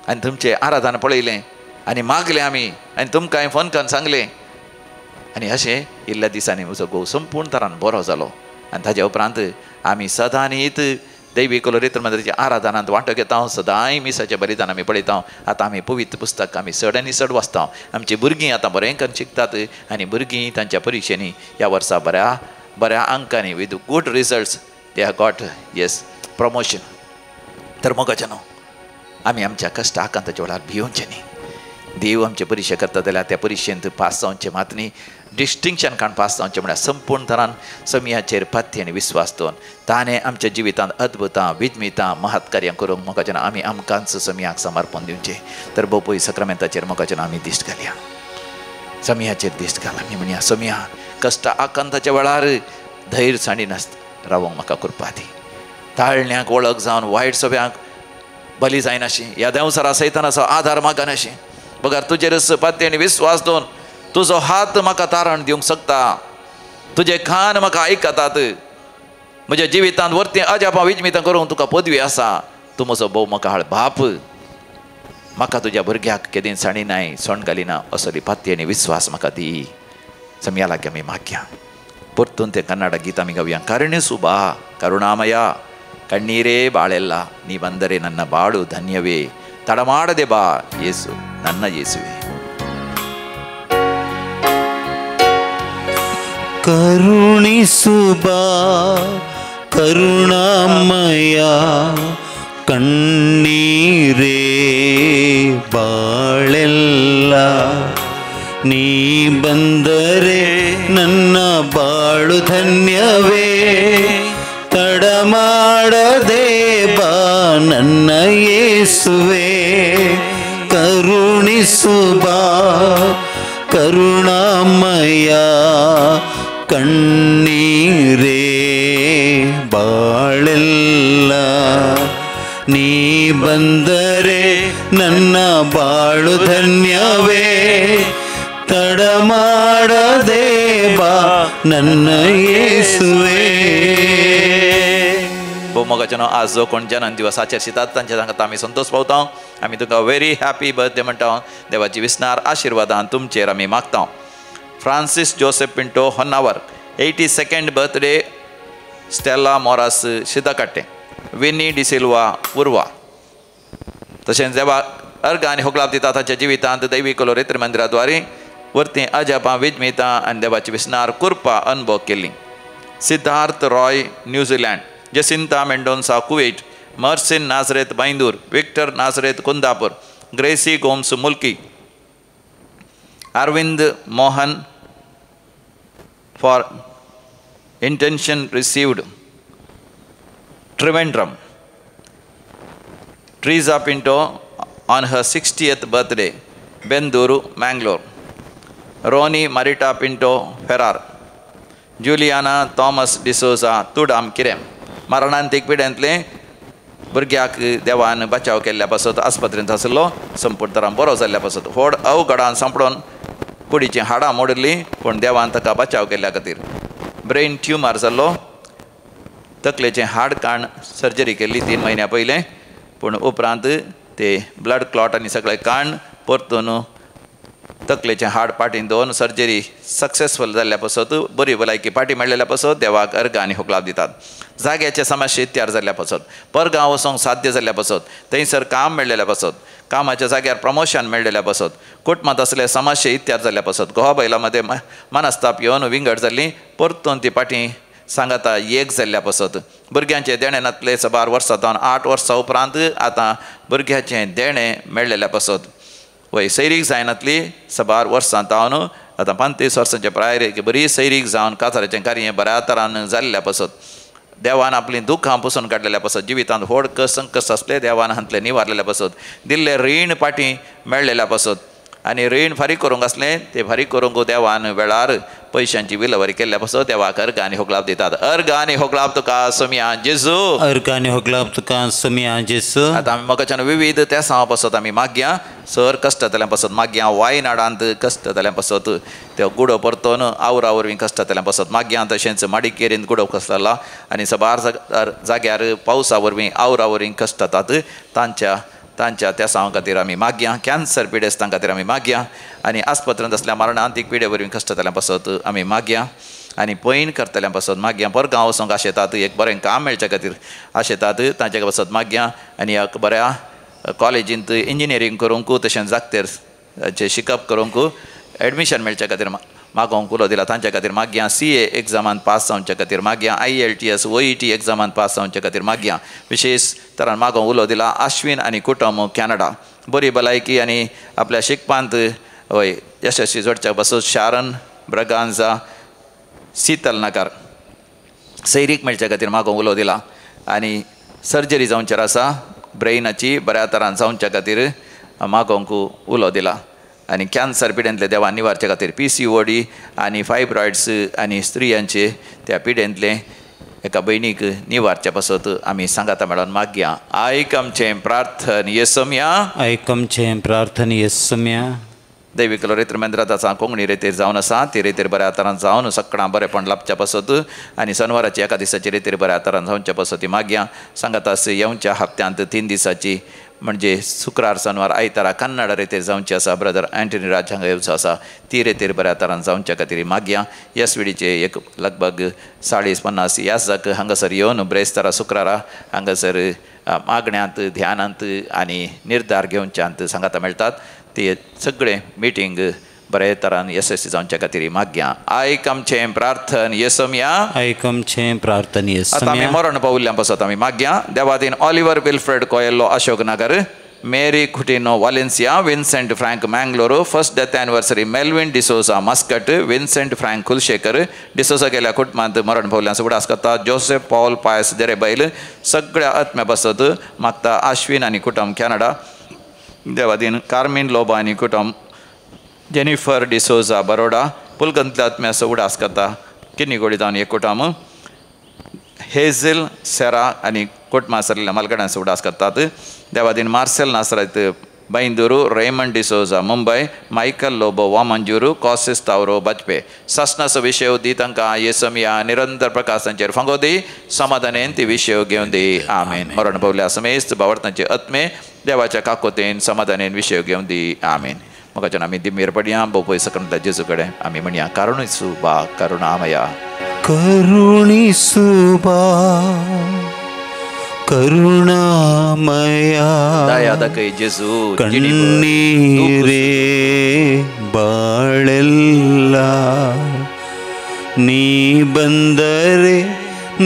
आनी तुमचें आराधन पळयलें आनी मागलें आमी आनी तुमकां हांवें फोन करून सांगलें आनी अशें इल्ल्या दिसांनी म्हजो घोव संपूर्ण तरान बरो जालो. आनी ताज्या उपरांत आमी सदांनीत दैवी कोलो रेत्री मंदिराच्या आराधनांत वांटो घेता, सदांय मिसाचें बलिदान आमी पळयता. आतां आमी पवित्र पुस्तक आमी चड आनी चड वाचता. आमची भुरगीं आतां बरें करून शिकतात आनी भुरगीं तांच्या परिक्षेनी ह्या वर्सा बऱ्या बऱ्या अंकांनी with good results they have got yes promotion. तर मोगाचें न्हू आमी आमच्या कश्ट आकांताच्या वेळार भियोवचें न्ही. देव आमचे परिक्षा करता जाल्यार त्या परिक्षेंत पास जावचें मात न्ही, डिस्टिंक्शन काडून पास जावचें म्हळ्यार संपूर्ण तरान समयाचेर पाथ्य आनी विस्वास दवरून ताणें आमच्या जिवितांत अद्भुतां विज्मितां महत्कार्यां करूंक मोगाचें आमी आमकांच समयाक समर्पण दिवचें. तर बोपय सक्रामेंताचेर मोगाचें आमी दिश्ट घालया, समयाचेर दिश्ट घाल. आमी म्हणया समया कश्ट आकांताच्या वेळार धैर्य सांडिनासता रावोंक म्हाका कृपा दी, ताळण्याक वळख जावन वायट सगळ्यांक बली जायनाशी, ह्या देंवसरा सैतानाचो आधार मागनाशी, बगर तुजेरच पाथ्य आनी विस्वास दवरून तुजो हात म्हाका तारण दिवंक शकता, तुजे कान म्हाका आयकतात, म्हज्या जिवितांत वरती अजापां विजमितां करूंक तुका पदवी आसा, तूं म्हजो भोव म्हाका बाप, म्हाका तुज्या भुरग्याक केदीं सांडिनाय सोंड घालिना असली पाथ्य आनी विस्वास म्हाका दी. समया लागीं आमी मागया. परतून तें कन्नड गीत आमी गावया, ಕರುಣಿಸು ಬಾ ಕರುಣಾಮಯ ಕಣ್ಣೀರೇ ಬಾಳೆಲ್ಲ ನೀ ಬಂದರೆ ನನ್ನ ಬಾಳು ಧನ್ಯವೇ, ತಡಮಾಡದೆ ಬಾ ಯೇಸು ನನ್ನ ಯೇಸುವೆ. ಕರುಣಿಸು ಬಾ ಕರುಣಾಮಯ ಕಣ್ಣೀರೇ ಬಾಳೆಲ್ಲ ನೀ ಬಂದರೆ ನನ್ನ ಬಾಳು ಧನ್ಯವೇ, ತಡಮಾಡದೆ ಬಾ ನನ್ನ ಯೇಸುವೆ. ಕರುಣಿಸು ಬಾ ಕರುಣಾಮಯ ಕಣ್ಣೀರೇ ನೀ ಬಂದರೆ ನನ್ನ ಬಾಳು ಧನ್ಯವೇ, ತಡ ಮಾಡದೆ ಬಾ ನನ್ನ ಯೇಸುವೇ. मोगाचें आज जो कोण जन्म दिवस आचरितात तांच्या सांगता आमी संतोष पावता. आमी तुमकां व्हेरी हॅपी बर्थडे म्हणटा. देवाची विस्नार आशिर्वादान तुमचेर आमी मागता. Francis Joseph Pinto Honnavar 82nd birthday. Stella Moras Siddakatte, Winnie D'Silva Urwa. तशेंच देवा अर्घ आनी होगलाप दिता ताच्या जिवितांत दैवी कलोरेत्र मंदिराद्वारे वरती अजापां विजमितां आनी देवाची विस्नार कृपा अनुभव केली. Siddharth Roy New Zealand, Jacinta Mendonca Kuwait, Mersin Nazareth Byndoor, Victor Nazareth Kundapur, Gracy Gomes Mulki, Arvind Mohan for intention received Trivandrum, Treesa Pinto on her 60th birthday, Bendur Mangalore, Ronnie Marita Pinto Ferrar, Juliana Thomas D'Souza Tudam Kirem. मरणांतीक पिडेंतले भुरग्याक देवान बचाव केल्ल्या पासत आस्पत्रेंत आसलो संपूर्ण तरान बरो जाल्ल्या पासत व्हड अवघडान सांपडोन कुडीचीं हाडां मोडिल्लीं पूण देवान ताका बचाव केल्ल्या खातीर. ब्रेन ट्युमर जाल्लो, तकलेचें हाड काण सर्जरी केल्ली 3 म्हयन्या पयलें पूण उपरांत ते ब्लड क्लॉट आनी सगळें काण परतून तकलेचें हाड पाटीन दवरून सर्जरी सक्सेसफूल जाल्ल्या पासत बरी भलायकी पाटी मेळ्ळेल्या पासत देवाक अर्घ आनी होगलाप दितात. जाग्याचे समस्या तयार जाल्ल्या पासत, परगांव वचोंक साध्य जाल्ल्या पासत, थंयसर काम मेळ्ळेल्या पासत, कामाच्या जाग्यार प्रमोशन मेळ्ळेल्या पासत, कुटुंबांत आसले समस्या तयार जाल्ल्या पासत, घोवा बायलां मदें मनस्ताप येवन विंगड जाल्ली परतून ती पाटी सांगाता एक जाल्ल्या पासत, भुरग्यांचें देणें नातलें साबार वर्सां जावन 8 वर्सां उपरांत आतां भुरग्याचें देणें मेळ्ळेल्या पासत, वय सैरीक जायनातली साबार वर्सां जावन आतां 35 वर्सांचे प्रायर बरी सैरीक जावन काजाराचें कार्य बऱ्या तरान जाल्ल्या पासत, देवान आपलीं दुखां पुसून काडलेल्या पासत, जिवितांत व्हड संकश्ट आसले देवान हांतलें निवारलेल्या पासत, दिल्लें रीण पाटी मेळ्ळेल्या पासत आनी रीण फारीक करूंक आसलें तें फारीक करूंक देवान वेळार पयशांची विलेवारी केल्ल्या पासत देवाक अर्घ आनी होगलाप दितात. अर्घ आनी होगलाप तुका सोमया जेजू, अर्घ आनी होगलाप तुका सोमया जेजू. आतां आमी मोगाच्यान विविध तेसां पासत आमी मागया. सर कश्ट जाल्या पासत मागया, वायनाडांत कश्ट जाल्या पासत त्यो गुडो परतून आवरा वरवीं कश्ट जाल्या पासत मागया. तशेंच माडिकेरींत गुडो कसला आनी साबार जाग्यार पावसा वरवीं आवरा वरवीं कश्ट जातात तांच्या तांच्या तेसांव खातीर आमी मागया. कॅन्सर पिडेस्तां खातीर आमी मागया आनी आस्पत्रेंत आसल्या मरणांतीक पिडे वरवीं कश्ट जाल्या पासत आमी मागया आनी पयण करतल्यां पासत मागया. परगांव वचोंक आशेतात एक बरें काम मेळच्या खातीर आशेतात तांचे पासत मागया आनी एक बऱ्या कॉलेजींत इंजिनियरींग करूंक तशेंच जागतेर शिकप करूंक एडमिशन मेळच्या खातीर मागोवंक उलो दिला तांच्या खातीर मागया. CA एग्जामान पास जावच्या खातीर मागया. IELTS OET एग्जामान पास जावच्या खातीर मागया. विशेष तरान मागोवंक उलो दिला आश्विन आनी कुटुंब कॅनडा बरी भलायकी आनी आपल्या शिकपांत वय यशस्वी जोडच्या पासून शारन ब्रगांजा सितल नगर सैरीक मेळच्या खातीर मागोवंक उलो दिला आनी सर्जरी जावचेर आसा ब्रेनाची बऱ्या तरान जावच्या खातीर मागोवंक उलो दिला आनी कॅन्सर पिडेंतले देवा निवारचे खातीर PCOD आनी फायब्रॉयड्स आनी स्त्रियांचे त्या पिडेंतले एका भयणीक निवारच्या पासत आमी सांगाता मेळोन मागया. आयक आमचें प्रार्थन येसम्या, आयक आमचें प्रार्थन येसम्या. दैवीक रेत्र मंदिरांत आसा कोंकणी रेतीर जावन आसा ती रेतीर बऱ्या तरान जावन सकाळां बरेपण लाभच्या पासत आनी सनवाराची एका दिसाची रेतीर बऱ्या तरान जावच्या पासत ती मागया. सांगाता येवच्या हप्त्यांत 3 दिसाची म्हणजे शुक्रार सनवार आयतारा कन्नड रेतीर जावची आसा. ब्रदर अँटनी राज हांगा येवचो आसा ती रेतीर बऱ्या तरान जावच्या खातीर मागया. SVDचे एक लगभग 40-50 याजक हांगासर येवन ब्रेस्तारा शुक्रारा हांगासर मागण्यांत ध्यानांत आनी निर्धार घेवच्यांत सांगाता मेळटात. ती सगळें मिटींग बरे तरान यशस्वी जावच्या खातीर मागया. आयक आमचें प्रार्थन येसम्या, आयक आमचें प्रार्थन येसम्या. आतां आमी मरण पावल्ल्यां पासत आमी मागया. Devadin Oliver Wilfred Coelho Ashok Nagar, Mary Coutinho Valencia, Vincent Frank Mangalore, first death anniversary Melvin D'Souza Muscat, Vincent Frank Kulshekar D'Souza गेल्या कुटुंबांत मरण पावल्ल्यां उगडास करता. जोसेफ पॉल पायस देरेबैल सगळ्या आत्म्या पासत मागता. आश्विन आनी कुटुंब कॅनडा. देवादीन कार्मीन लोबा आनी कुटुंब, जेनिफर डिसोजा बरोडा पुलगंतल्या आत्म्याचो उगडास करता. किन्नीगोडी जावन एक कुटुंब, हेझल सेरा आनी कुटुंबा सरलेल्या मालगड्यांचो उडास करतात. Devadin Marcel Nazareth Byndoor, Raymond D'Souza Mumbai, Michael Lobo Vamanjoor, Causes Tauro Bajpe. सासनाचो विशय दी तांकां हे समया निरंतर प्रकाशांचेर फांगो दी, समाधानेन ती विशय घेवन दी. आमेन. मरण पावल्या समेस्त भावार्थांचे आत्मे देवाच्या काकोतेन समाधानेन विशय घेवन दी. आमेन. मोगाच्यान आमी दिमेर पडया बोपय सकंता जेजू कडेन आमी म्हणया, कारुणी बा करुणामया, करुणी सुबा करुणामया, दया दाखय जेजू, कण्णीरे ಬಾಳೆಲ್ಲ ನೀ ಬಂದರೆ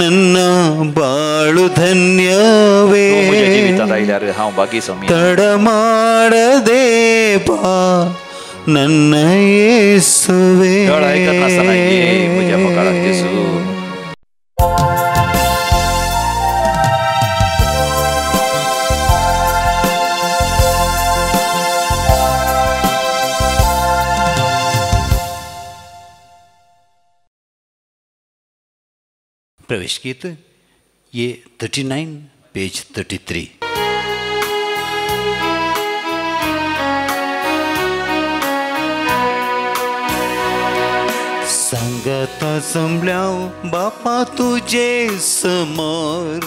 ನನ್ನ ಬಾಳು ಧನ್ಯವೇ, ತಡ ಮಾಡದೆ ಬಾ ನನ್ನ ಯೇಸುವೇ. प्रवेश गीत ये 39 पेज 33. सांगता जमल्याव बापा तुझे समोर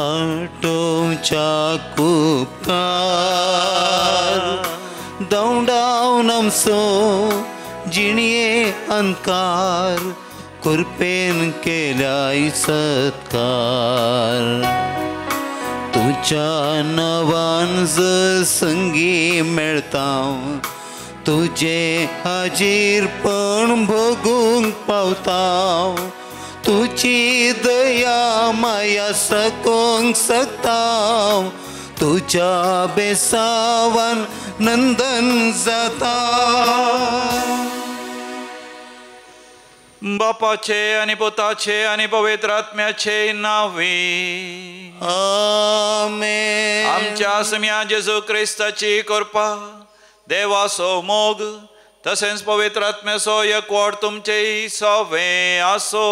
आटोच्या कुपकार दौंडावन आमचो जिणये अंकार कृपेन केल्याय सत्कार. तुझ्या नावान जर संगी मेळता तुझे हाजीरपण भोगूंक पावता, तुझी दया माया सकूंक शकता, तुझ्या बेसावान नंदन जाता. बापाचे आणि पुताचे आणि पवित्र आत्म्याचे नावे आमेन. आमच्या सम्या जेजू क्रिस्ताची कृपा, देवाचो मोग तसेच पवित्र आत्म्याचो एकवट तुमचे सवे आसो,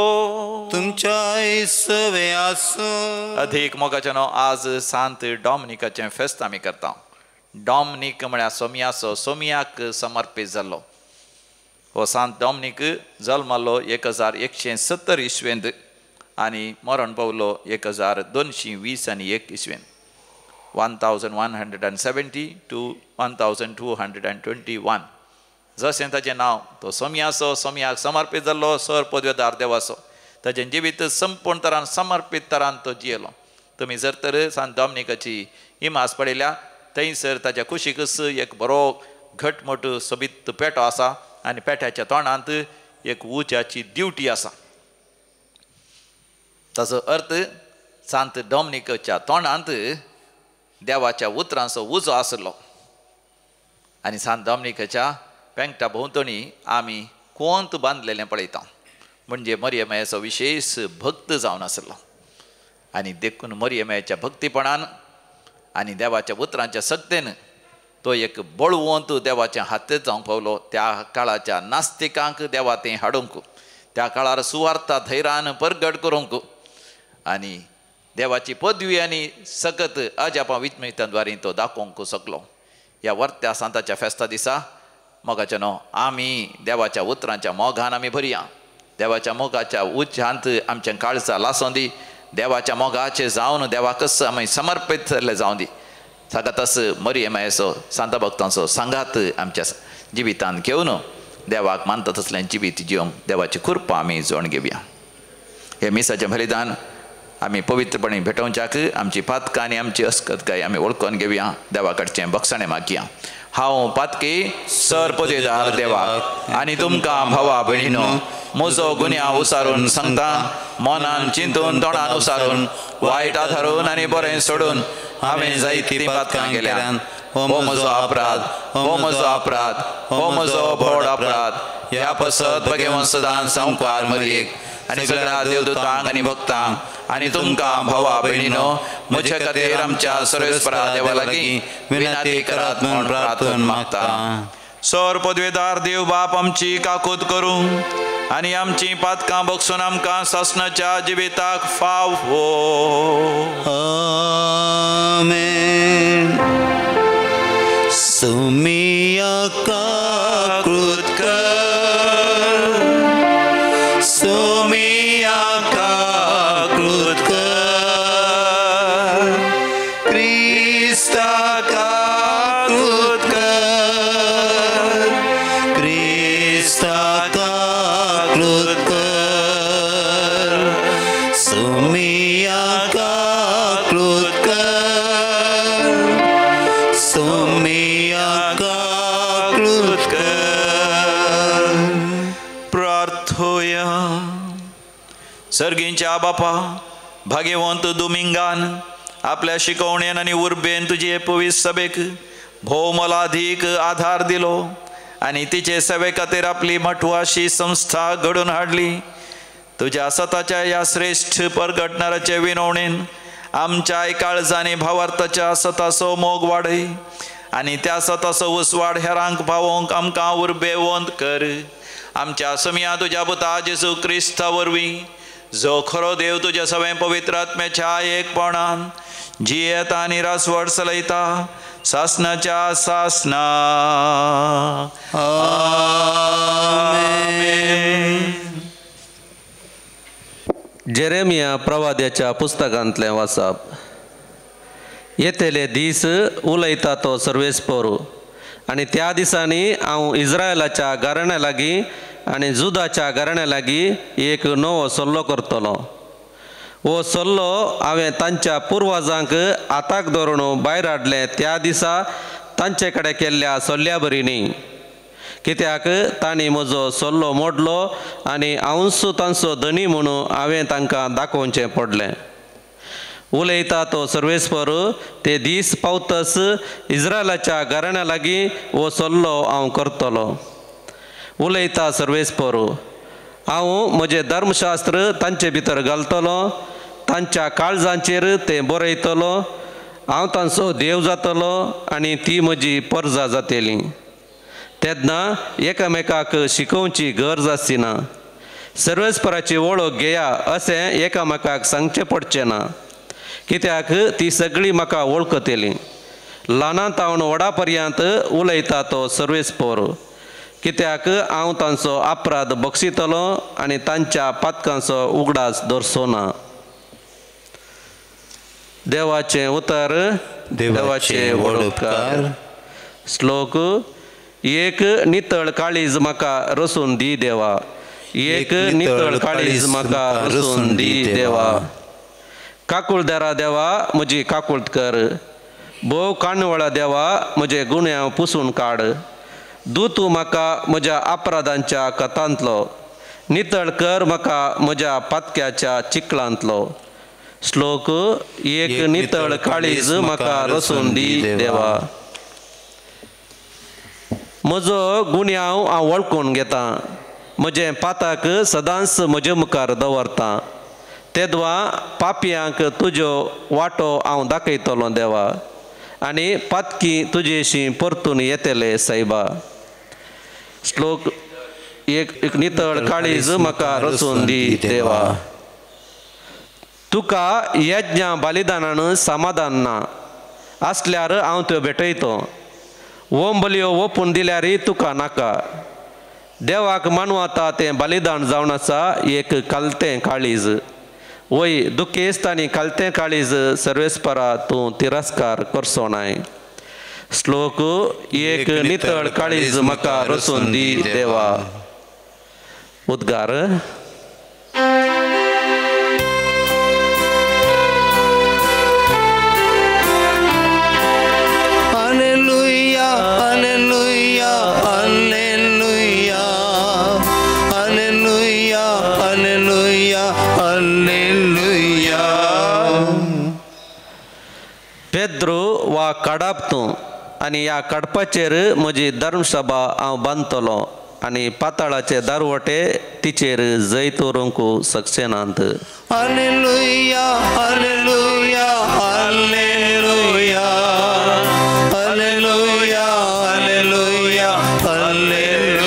तुमच्या सवे आसो. अधिक मोगाच्यानो आज सांत डॉमनिकाचें फेस्त आमी करता. डॉमनिक म्हळ्यार सोमियाचो, सोमियाक समर्पीत जाल्लो हो सांत डॉमनिक जल्मालो 1170 इसवेंत आनी मरण पावलो 1221 इसवेंत, 1170 to 1221. जशें ताचें नांव तो सोमियाचो, सोमियाक समर्पीत जाल्लो सर पदवेदार देवाचो. ताचें जिवीत संपूर्ण तरान समर्पीत तरान तो जियेलो. तुमी जर तर सांत डॉमनिकाची इमाज पळयल्या थंयसर ताच्या कुशीकच एक बरो घटमोट सोबीत पेटो आसा आनी पेट्याच्या तोंडांत एक उज्याची दिवटी आसा. ताचो अर्थ सांत डॉमनिकाच्या तोंडांत देवाच्या उतरांचो उजो आसलो आनी सांत डॉमनिकाच्या पेंगटा भोंवतणी आमी कोंत बांदलेलें पळयता, म्हणजे मरियमायाचो विशेष भक्त जावन आसलो. आनी देखून मरियमायाच्या भक्तीपणान आनी देवाच्या उतरांच्या सक्तेन तो एक बळवंत देवाच्या हातीत जावंक पावलो. त्या काळाच्या नास्तिकांक देवा तें हाडूंक, त्या काळार सुवार्था धैर्यान परगट करूंक आनी देवाची पदवी आनी सकत अजापां विस्मयतांद्वारे तो दाखोवंक शकलो. ह्या वर्त्या सांताच्या फेस्ता दिसा मोगाच्या न्हू आमी देवाच्या उतरांच्या मोगान आमी भरया, देवाच्या मोगाच्या उच्चांत आमच्या काळजा लासों दी, देवाच्या मोगाचे जावन देवाकच आमी समर्पीत जाल्ले जावं दी. सागातस मरियमायाचो सांता भक्तांचो सांगात आमच्या जिवितांत घेवन देवाक मानता तसलें जिवीत जिवंक देवाची कृपा आमी जोड घेवया. हे मिसाचें बलिदान आमी पवित्रपणे भेटोवच्याक आमची पातकां आनी आमची अस्कतकाय आमी वळखून घेवया. देवा कडचें बक्षाणें मागया. हांव पातकी सर पदवेदार देवाक आनी तुमकां भावा भयणीनो म्हजो गुन्यांव उसारून सांगता, मनान चिंतून तोंडान उसारून वायट आधारून आनी बरें सोडून हांवें जायतीं पातकां केल्यान. हो म्हजो अपराध, हो म्हजो अपराध, हो म्हजो व्हड अपराध. ह्या पसत भगवंत सदां संवकार मरयेक आनी सगळ्या देवदूतांक आनी भक्तांक आनी तुमकां भावा भयणीनो म्हजे खातीर आमच्या सर्वेस्परा देवा लागीं विनंती करात म्हूण प्रार्थना मागता. सर पदवेदार देव बाप आमची काकूत करूं, आनी आमचीं पातकां बक्षून आमकां सासणाच्या जिविताक फाव हो. आमेन. सुमिया काकृत कर, सुमिया काकृत कर, क्रिस्ता काकृत कर, क्रिस्ता काकृत कर, सुमिया काकृत कर, सुमिया काकृत कर. प्रार्थोया. सर्गींच्या बापा, भाग्यवंत दुमिंगान आपल्या शिकवणेन आनी उर्बेन तुजे पवित्र सभेक भोव मोलादीक आधार दिलो आनी तिचे सेवे खातीर आपली म्हत्वाची संस्था घडोवन हाडली. तुज्या सताच्या ह्या श्रेश्ठ परगटणाराचे विनवणेन आमच्या काळजांनी भावार्थाच्या सताचो मोग वाडय आनी त्या सताचो उस्वाड हेरांक पावोवंक आमकां उर्बेवंत कर. आमच्या समया तुज्या पुता जेजू क्रिस्ता वरवीं, जो खरो देव तुज्या सगळें पवित्र आत्म्याच्या एकपणान जियेता आनी रासवड चलयता सासणाच्या सासणा. आमेन. जेरेमिया प्रवाद्याच्या पुस्तकांतलें वाचप. येतले दीस उलयता तो सर्वेस्पोर, आनी त्या दिसांनी हांव इस्रायलाच्या घराण्या लागीं आनी जुदाच्या घराण्या लागीं एक नवो सल्लो करतलो. हो सल्लो हांवें तांच्या पुर्वजांक हाताक धरून भायर हाडलें त्या दिसा तांचे कडेन केल्ल्या सल्ल्या बरी न्ही, कित्याक तांणी म्हजो सल्लो मोडलो आनी हांवूच तांचो धनी म्हणून हांवें तांकां दाखोवचें पडलें. उलयता तो सर्वेस्पर, ते दीस पावतस इस्रायलाच्या घराण्या लागीं हो सल्लो हांव करतलो. उलयता सर्वेस्पर, हांव म्हजें धर्मशास्त्र तांचे भितर घालतलो, तांच्या काळजांचेर तें बरयतलो, हांव तांचो देव जातलो आनी ती म्हजी परजा जातली. तेन्ना एकामेकाक शिकोवची गरज आसची ना, सर्वेस्पराची वळख घेया अशें एकामेकाक सांगचें पडचें ना, कित्याक ती सगळी म्हाका वळखतली. ल्हानां तावन व्हडा पर्यंत उलयता तो सर्वेस्पर, कित्याक हांव तांचो अपराध बक्षितलो आनी तांच्या पातकांचो उगडास दवरचो ना. देवाचें उतर. देवाचे व्हड उपकार. श्लोक. एक नितळ काळीज म्हाका रसून दी देवा, एक नितळ काळीज म्हाका रसून दी देवा. काकुळदारा देवा म्हजी काकुळट कर, भोव काणवळा देवा म्हजे गुन्यांव पुसून काड. दू तूं म्हाका म्हज्या अपराधांच्या कथांतलो, नितळ कर म्हाका म्हज्या पातक्याच्या चिखलांतलो. श्लोक. एक नितळ काळीज म्हाका रसून दी देवा. म्हजो गुन्यांव हांव वळखून घेता, म्हजें पाताक सदांच म्हजे मुखार दवरता. तेदवा पापयांक तुज्यो वाटो हांव दाखयतलो देवा, आनी पातकी तुजेशी परतून येतले सायबा. श्लोक. एक नितळ काळीज म्हाका रचून दी देवा. तुका यज्ञ बलिदानान समाधान ना आसल्यार हांव त्यो भेटयतो, ओम बलयो ओपून दिल्यार तुका नाका. देवाक मानवता तें बलिदान जावन आसा एक कालतें काळीज. वय दुखेस्त आनी कालतें काळीज सर्वेस्परा तूं तिरस्कार करचो नाय. श्लोक. एक नितळ काळीज म्हाका रचून दी देवा. उद्गार. Hallelujah, hallelujah, hallelujah, hallelujah, hallelujah, hallelujah. Pedro वा काडाप तूं आनी ह्या काडपाचेर म्हजी धर्मसभा हांव बांदतलो आनी पाताळाचे दारवटे तिचेर जैत व्हरूंक शकचे नात. Hallelujah, hallelujah, hallelujah, hallelujah, hallelujah, hallelujah.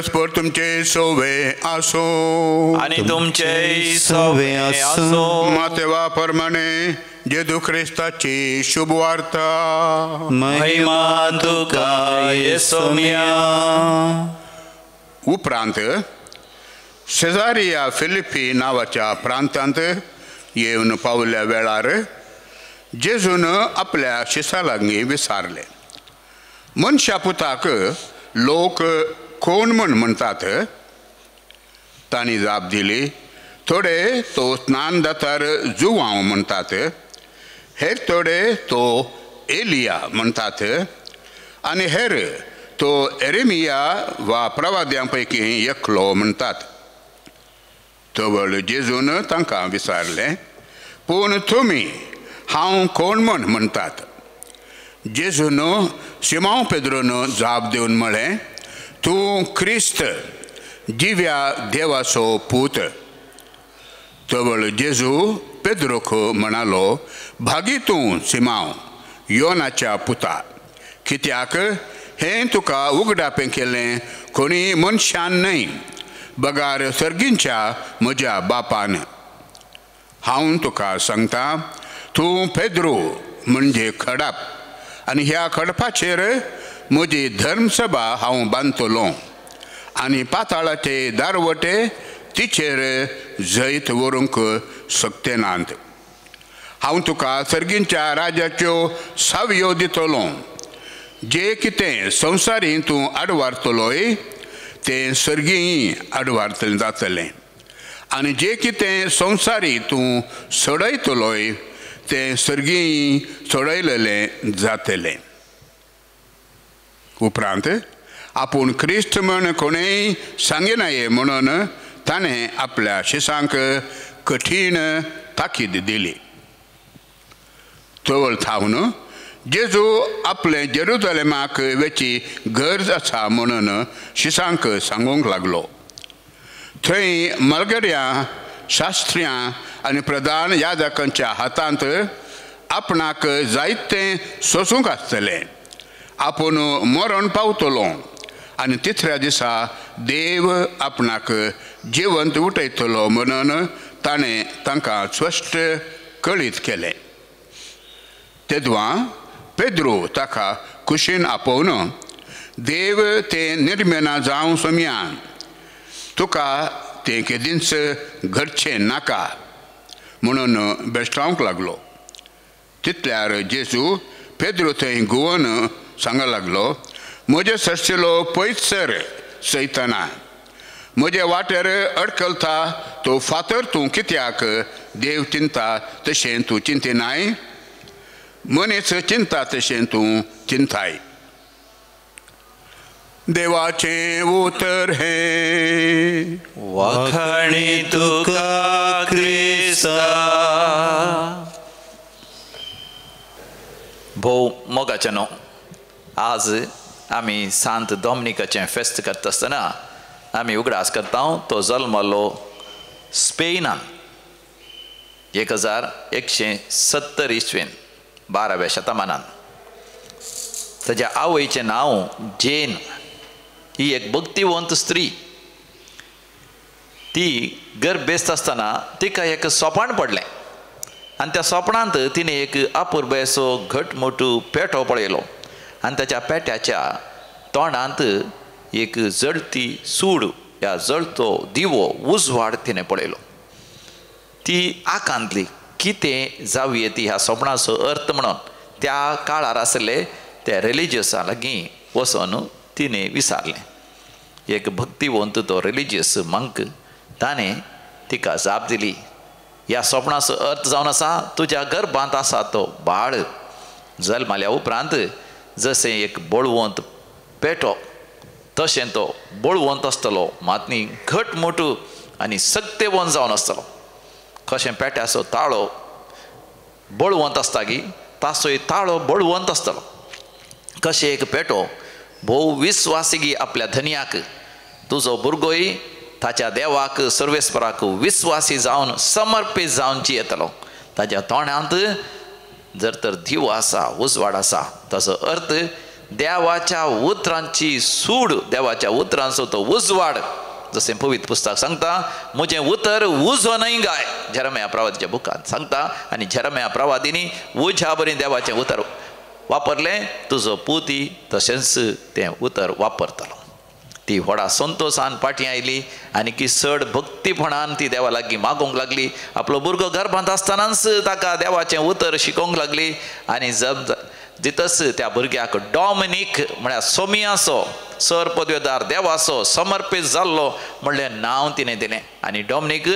सर्वेस्पर तुमचे सोवे आसो आनी तुमचे सोवे आसो। मातेवा प्रमाणे जेजू क्रिस्ताची शुभवार्ता। महिमा तुका येसोम्या। उपरांत शेजारिया फिलिपी नांवाच्या प्रांतांत येवन पावल्या वेळार जेजून आपल्या शिसा लागीं विचारलें, मनशा पुताक लोक कोण म्हण म्हणटात? तांणी जाप दिली, थोडे तो स्नान दातार जुवांव म्हणटात, हेर थोडे तो एलिया म्हणटात आनी हेर तो एरेमिया वा प्रवाद्यां पैकी एकलो म्हणटात। तवळ जेजून तांकां विचारलें, पूण तुमी हांव कोण म्हण म्हणटात? जेजून सिमांव पेद्रून जाप दिवन म्हळें, तूं क्रिस्त जिव्या देवाचो पूत। तवळ जेजू पेद्रोक म्हणालो, भागी तूं सिमांव योनाच्या पुता, कित्याक हें तुका उगडापें केलें कोणी मनशान न्हय बगार सर्गींच्या म्हज्या बापान। हांव तुका सांगता, तूं पेद्रो म्हणजे खडप आनी ह्या खडपाचेर म्हजी धर्मसभा हांव बांदतलो आनी पाताळाचे दारवटे तिचेर जैत व्हरूंक शकते नात। हांव तुका सर्गींच्या राजाच्यो सावयो दितलो, जे कितें संवसारीं तूं आडवारतलोय तें सर्गींय आडवारतलें जातलें आनी जे कितें संवसारी तूं सोडयतलोय तें सर्गींय सोडयलेलें जातलें। उपरांत आपूण क्रिस्त म्हण कोणेय सांगिनाये म्हणून ताणें आपल्या शिसांक कठीण ताकीद दिली। तवळ थावन जेजू आपले जेरुजलेमाक वेची गरज आसा म्हणून शिसांक सांगूंक लागलो। थंय मलगऱ्यां शास्त्र्यां आनी प्रधान यादकांच्या हातांत आपणाक जायतें सोसूंक आसतलें, आपूण मरण पावतलो आनी तिसऱ्या दिसा देव आपणाक जिवंत उठयतलो म्हणून ताणें तांकां स्पश्ट कळीत केलें। तेदवां पेद्रो ताका कुशीन आपोवन, देव तें निर्मेना जावं सोमयान, तुका तें केदींच घडचें नाका म्हणून बेश्टावंक लागलो। तितल्यार जेजू पेद्रो थंय घुंवन सांगा लागलो, म्हजे सरशिलो पयसर सैताना, म्हजे वाटेर अडकलता तो फातर तूं कित्याक देव चिंता तशें तूं चिंतिनाय, मनीस चिंता तशें तूं चिंताय। देवाचें उतर हें। वाखाणी तुका क्रिस्ता। भोव मोगाचें न्हू, आज आमी सांत डॉमनिकाचें फेस्त करता आसतना आमी उगडास करता तो जल्मलो स्पेनान 1170 इसवेन 12व्या शतमानान। ताज्या आवयचें नांव जेन, ही एक भक्तिवंत स्त्री। ती गर्भेस्त आसतना तिका एक सोपाण पडलें आनी त्या सोपणांत तिणें एक अपुरबायेचो घटमोटो पेटो पळयलो आनी ताच्या पेट्याच्या तोंडांत एक जळती सूड ह्या जळतो दिवो उजवाड तिणें पळयलो। ती आकांतली कितें जावये ती ह्या सोपणाचो अर्थ म्हणून त्या काळार आसले त्या रिलिजियसा लागीं वचून तिणें विचारलें। एक भक्तिवंत तो रिलिजियस मंक, ताणें तिका जाप दिली, ह्या सोपणाचो अर्थ जावन आसा तुज्या गर्भांत आसा तो बाळ जल्माल्या उपरांत जशें एक बळवंत पेटो तशें तो बळवंत आसतलो, मातनी घट मोटू आनी सक्तेवंत जावन आसतलो। कशें पेट्याचो ताळो बळवंत आसता की ताचोय ताळो बळवंत आसतलो। कशें एक पेटो भोव विस्वासी आपल्या धनयाक, तुजो भुरगोय ताच्या देवाक सर्वेस्पराक विस्वासी जावन समर्पीत जावन जियेतलो। ताच्या तोंडांत जर तर दिवो आसा उजवाड आसा, ताचो अर्थ देवाच्या उतरांची सूड, देवाच्या उतरांचो तो उजवाड. जशें पवित्र पुस्तक सांगता, म्हजें उतर उजो न्हय गाय, जेरेमिया प्रवादीच्या बुकांत सांगता. आनी जेरेमिया प्रवादींनी उज्या बरी देवाचें उतर वापरलें, तुजो पुती तशेंच तें उतर वापरतलो. ती व्हडा संतोशान फाटीं आयली आनी की चड भक्तीपणान ती देवा लागीं मागूंक लागली. आपलो भुरगो गर्भांत आसतनाच ताका देवाचें उतर शिकोवंक लागली. आनी दितच त्या भुरग्याक डॉमिनीक म्हळ्यार सोमियाचो सर पदवेदार देवाचो समर्पीत जाल्लो म्हणलें नांव तिणें दिलें. आनी डॉमिनीक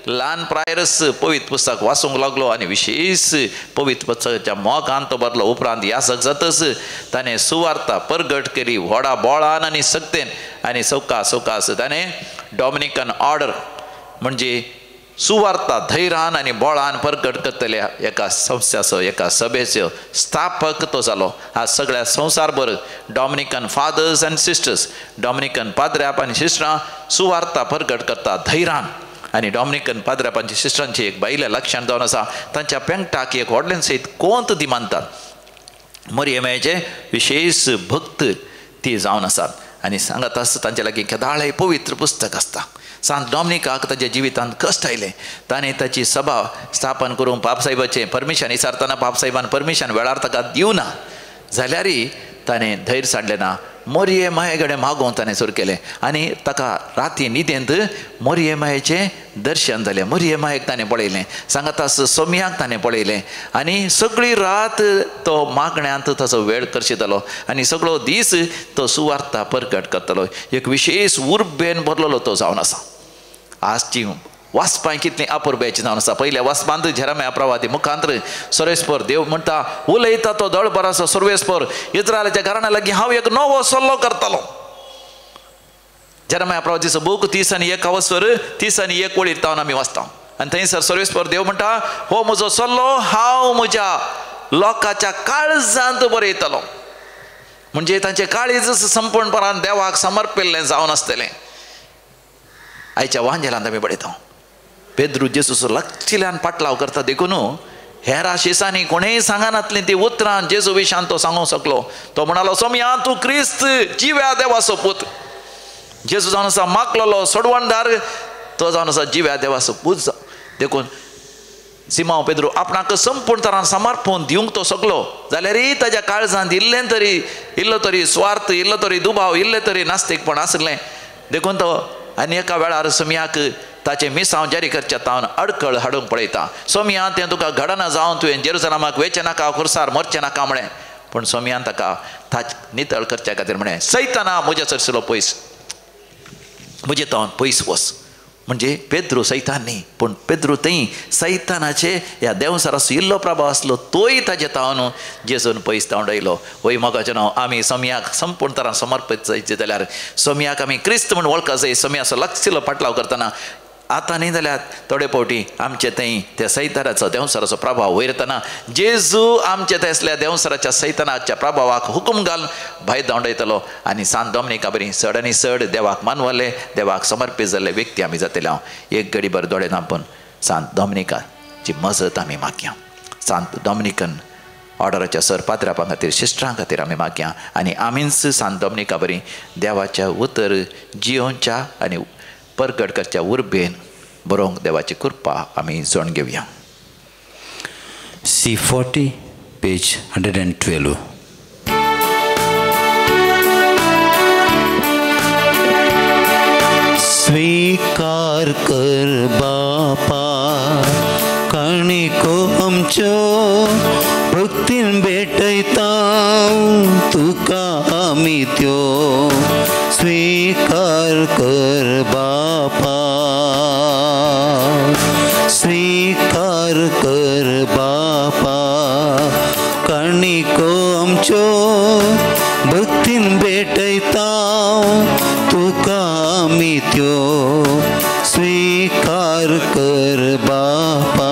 ल्हान प्रायरच पवित्र पुस्तक वाचूंक लागलो आनी विशेश पवित्र पुस्तकाच्या मोगान तो भरलो. उपरांत यासक जातच ताणें सुवार्ता परगट केली व्हडा बोळान आनी सक्तेन. आनी सवकास सवकास ताणें डॉमिनिकन ऑर्डर म्हणजे सुवार्ता धैर्यान आनी बोळान परगट करतल्या एका संस्थ्याचो, एका सभेचो स्थापक तो जालो. आज सगळ्या संवसारभर Dominican fathers and sisters, Dominican पाद्र्याप आनी सिस्टरां सुवार्ता परगट करता धैर्यान. आनी डॉमिनिकन पाद्र्यापांची सिस्टरांची एक बायलें लक्षण जावन आसा, तांच्या पेंगटाक एक व्हडलें सयत कोंत ती मानतात. मरियमाचे विशेश भक्त ती जावन आसात. आनी सांगत आसता तांचे लागीं केदाळें पवित्र पुस्तक आसता. सांत डॉमिनिकाक ताच्या जिवितांत कश्ट आयले. ताणें ताची सभा स्थापन करूंक पापसाहेबाचें परमिशन विचारतना पापसाहेबान परमिशन वेळार ताका दिवना जाल्यारय ताणें धैर्य सांडलें ना. मोरये माये कडेन मागोवंक ताणें सुरू केलें आनी ताका राती न्हिदेंत मोरये मायेचें दर्शन जालें. मोरये मायेक ताणें पळयलें, सांगत आस सोमयाक ताणें पळयलें आनी सगळी रात तो मागण्यांत ताचो वेळ करशितालो आनी सगळो दीस तो सुवार्ता परगट करतालो. एक विशेश उर्बेन भरलेलो तो जावन आसा. आजची वाचपां कितलीं अपुरबायेची जावन आसा. पयल्या वाचपांत जेरेमिया प्रवादी मुखांत सर्वेस्पर देव म्हणटा, उलयता तो दळभराचो सर्वेस्पर, इस्रायलाच्या घराण्या लागीं हांव एक नवो सल्लो करतलो. जेरेमिया प्रवादीचो बूक 31 वसर 31 वळीर तावन आमी वाचता. आनी थंयसर सर्वेस्पर देव म्हणटा, हो म्हजो सल्लो हांव म्हज्या लोकांच्या काळजांत बरयतलो. म्हणजे तांचें काळीज संपूर्णपणान देवाक समर्पिल्लें जावन आसतलें. आयच्या वांजेलांत आमी पळयता पेद्रू जेजूचो लागशिल्ल्यान पाटलाव करता देखून हेर शिसांनी कोणेय सांगनातलीं ती उतरां जेजू विशान तो सांगूंक शकलो. तो म्हणालो, सोमया तूं क्रिस्त जिव्या देवाचो पूत. जेजू जावन आसा मागलेलो सोडवणदार, तो जावन आसा जिव्या देवाचो पूत. देखून सिमांव पेद्रू आपणाक संपूर्ण तरान समर्पण दिवंक तो शकलो जाल्यारय ताज्या काळजांत इल्लें तरी, इल्लो तरी स्वार्थ, इल्लो तरी दुबाव, इल्लें तरी नास्तिकपण आसलें. देखून तो आनी एका वेळार सोमयाक ताचें मिसांव जारी करच्या तावन अडकळ हाडूंक पळयता. सोमया तें तुका घडना जावन तुवें जेरुसलमाक वेचें नाका, खुर्सार मरचें नाका म्हळें. पूण सोमयान ताका ताच नितळ करच्या खातीर म्हळें, सैताना म्हज्या सरसलो पयस, म्हजे तावन पयस वच. म्हणजे पेद्रू सैतान न्ही, पूण पेद्रू थंय सैतानाचे ह्या देंवसाराचो इल्लो प्रभाव आसलो तोय ताजे तावन जेजून पयस धांवडायलो. वय मोगाचें नांव आमी सोमयाक संपूर्ण तरान समर्पीत जायचे जाल्यार सोमयाक आमी क्रिस्त म्हूण वळखा जाय. सोमयाचो लागशिल्लो पाटलाव करतना आतां न्ही जाल्यार थोडे फावटी आमचे थंय त्या सैतानाचो देंवसाराचो प्रभाव वयरतना जेजू आमचे थंय आसल्या देंवसाराच्या सैतानाच्या प्रभावाक हुकूम घालून भायर धांवडायतलो. आनी सांत डॉमिनिका बरी चड आनी चड देवाक मानवले, देवाक समर्पीत जाल्ले व्यक्ती आमी जातले. हांव एक घडी भर दोळे धांपून सांत डॉमिनिकाची मजत आमी मागया. सांत डॉमिनिकन ऑर्डराच्या सर पाद्रापां खातीर, सिस्टरां खातीर आमी मागया. आनी आमीच सांत डॉमिनिका बरी देवाच्या उतर जियोवच्या आनी परगट करच्या उर्बेन बरोवंक देवाची कृपा आमी जोण घेवया. C40 page 112. स्वीकार कर बापा काणिको आमच्यो भक्तीन भेटयता तुका आमी त्यो. स्वीकार कर बापा, स्वीकार कर बापा काणिको आमच्यो भक्तीन भेटयता तुका आमी त्यो. स्वीकार कर बापा.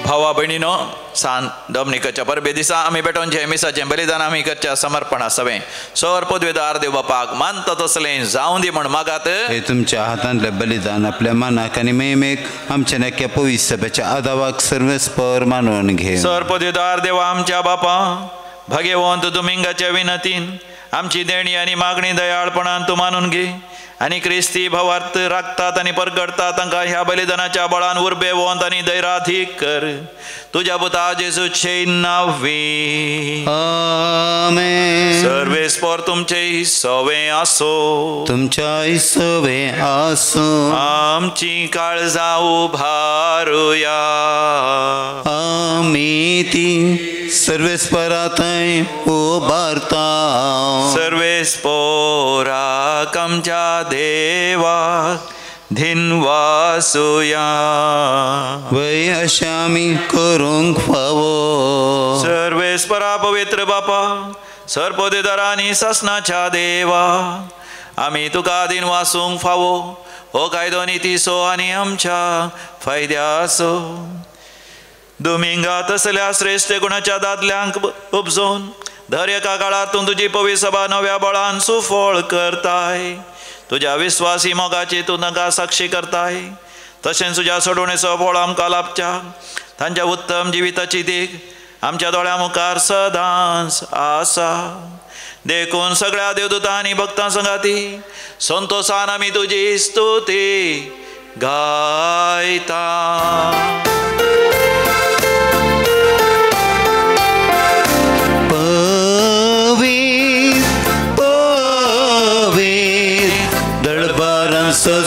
भावा भयणीनो, सान डॉमनिकाच्या परबे दिसा आमी भेटोवन जें मिसाचें बलिदान आमी करच्या समर्पणा सवें सोर पदवेदार देव बापाक मानता तसलें जावं दी म्हण मागात. हे तुमच्या हातांतलें बलिदान आपल्या मनाक आनी मेमेक आमच्या नक्या पवित्र सभेच्या आदावाक सर्वेस्पर मानून घे. सर पदवेदार देवा आमच्या बापा भाग्यवंत दुमिंगाच्या विनतीन आमची देणी आनी मागणी दयाळपणान तूं मानून घे आनी क्रिस्ती भावार्थ राखतात आनी परगडतात तांकां ह्या बलिदानाच्या बळान उर्बेवंत आनी दैराधीक कर. तुज्या पुता जेजूचे नांवी आमेन. सर्वेस्पर तुमचे सवे आसो. तुमच्या सवे आसो. आमची काळजां उभारुया. आमी ती सर्वेस्पराथंय उबारता. सर्वेस्पोराक आमच्या देवाक धिनवासुया. वय अशें आमी करूंक फावो. सर्वेस्परा पवित्र बापा सर्पोदेदारा आनी सासनाच्या देवा आमी तुका दिनवासूंक फावो. हो कायदो नितीचो आनी आमच्या फायद्याचो. दुमिंगा तसल्या श्रेश्ठ गुणाच्या दादल्यांक उपजोवन दर एका काळार तूं तुजी पवित्र सभा नव्या बळान सुफळ करताय. तुज्या विस्वासी मोगाची तूं तांकां साक्षी करताय. तशेंच तुज्या सोडवणेचो फळ आमकां लाभच्या तांच्या उत्तम जिविताची देख आमच्या दोळ्यां मुखार सदांच आसा. देखून सगळ्या देवदूतां आनी भक्तां संगाती संतोसान आमी तुजी स्तुती गायता.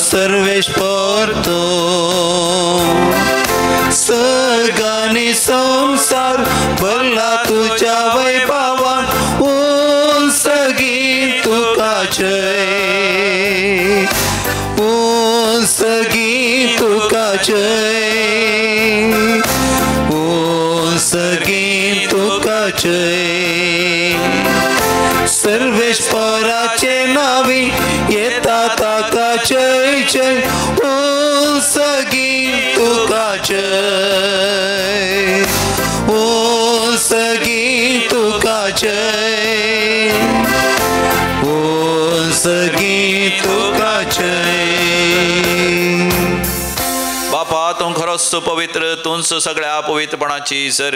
सर्वेस्पर तूं सर्गानी संसार भरला तुज्या वैभवान उंसगी तुका जय उंसगी तुका जय उंसगी तुका जय. सर्वेस्पराचे नावी येता ताका जय जय उंसगी तुका जय उंसगी तुका जय उंसगी तुका जय. बापा तूं खरोच पवित्र तूंच सगळ्या पवित्रपणाची सर.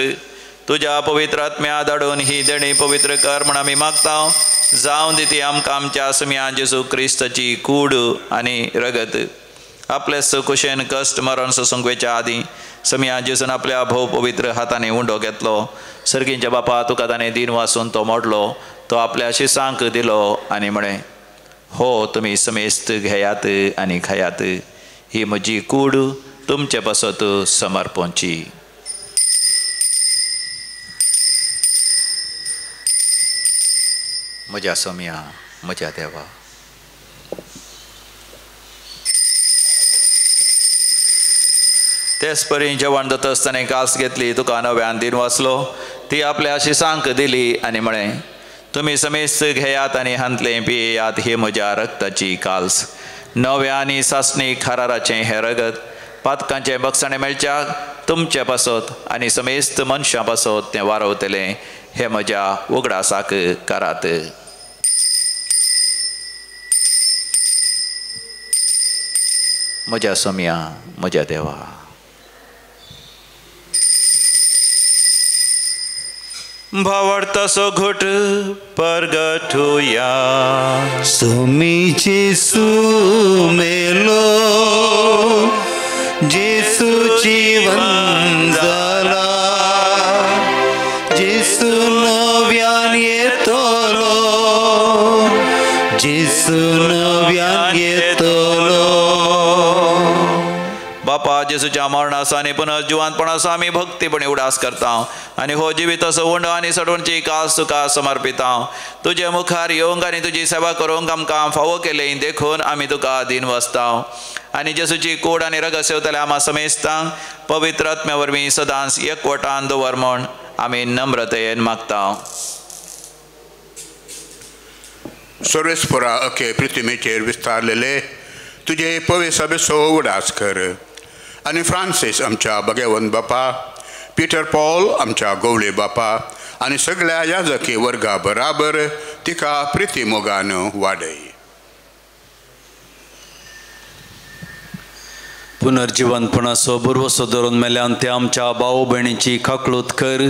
तुज्या पवित्र आत्म्या धाडून ही देणी पवित्र कर म्हण आमी मागता. जावं दी ती आमकां आमच्या सुम्या जेजू क्रिस्ताची कूड आनी रगत. आपले कुशेन कश्ट मरण सोसूंक वेच्या आदीं समिया जेजून आपल्या भोव पवित्र हातांनी उंडो घेतलो. सर्गींच्या बापा तुका ताणें दिन वासून तो मोडलो. तो आपल्या शिसांक दिलो आनी म्हळें, हो तुमी समेस्त घेयात आनी खायात. ही म्हजी कूड तुमचे पासत समर्पणची. म्हज्या सोम्या म्हज्या देवा. तेच परी जेवण जाता आसतना कास घेतली तुका नव्यान दिन वाचलो. ती आपल्या शिसांक दिली आनी म्हळें, तुमी समेस्त घेयात आनी हांतलें पियेयात. ही म्हज्या रक्ताची काल्स. नव्या आनी सासणी खाराराचें हें रगत पातकांचें बक्षाणें मेळच्याक तुमचे पासत आनी समेस्त मनशां पासत तें वारवतलें. हे म्हज्या उगडासाक करात. म्हज्या सोम्या म्हज्या देवा. भावार्थाचो घोट परगटुया. सुमी जेसू मेलो जेसू जीवन जाला जेसू नव्यान येतलो जेसू नव्यान येतलो. बापा जेजूच्या मरणाचो आनी पुनर्जिवंतपणाचो आमी भक्तीपणी उडास करता आनी हो जिविताचो उंडो आनी सडवणची कास तुका समर्पिता. तुजे मुखार येवंक आनी तुजी सेवा करूंक आमकां फावो केली देखून आमी तुका दीन वसता आनी जेजूची कोड आनी रगत सेवतल्या आमा समेस्तांक पवित्र आत्म्या वरवीं सदांच एकवटान दवर म्हण आमी नम्रतेन मागता. सर्वेस्परा अखे पृथ्वीचेर विस्तारलेले तुजे पवे सभेचो उडास कर आनी फ्रांसीस आमच्या भगवंत बापा पीटर पॉल आमच्या गोवळे बापा आनी सगळ्या याजकी वर्गा बराबर तिका प्रिती मोगान वाडय. पुनर्जिवनपणाचो भरवसो धरून मेल्यान ते आमच्या भाव भयणीची काकळूत कर.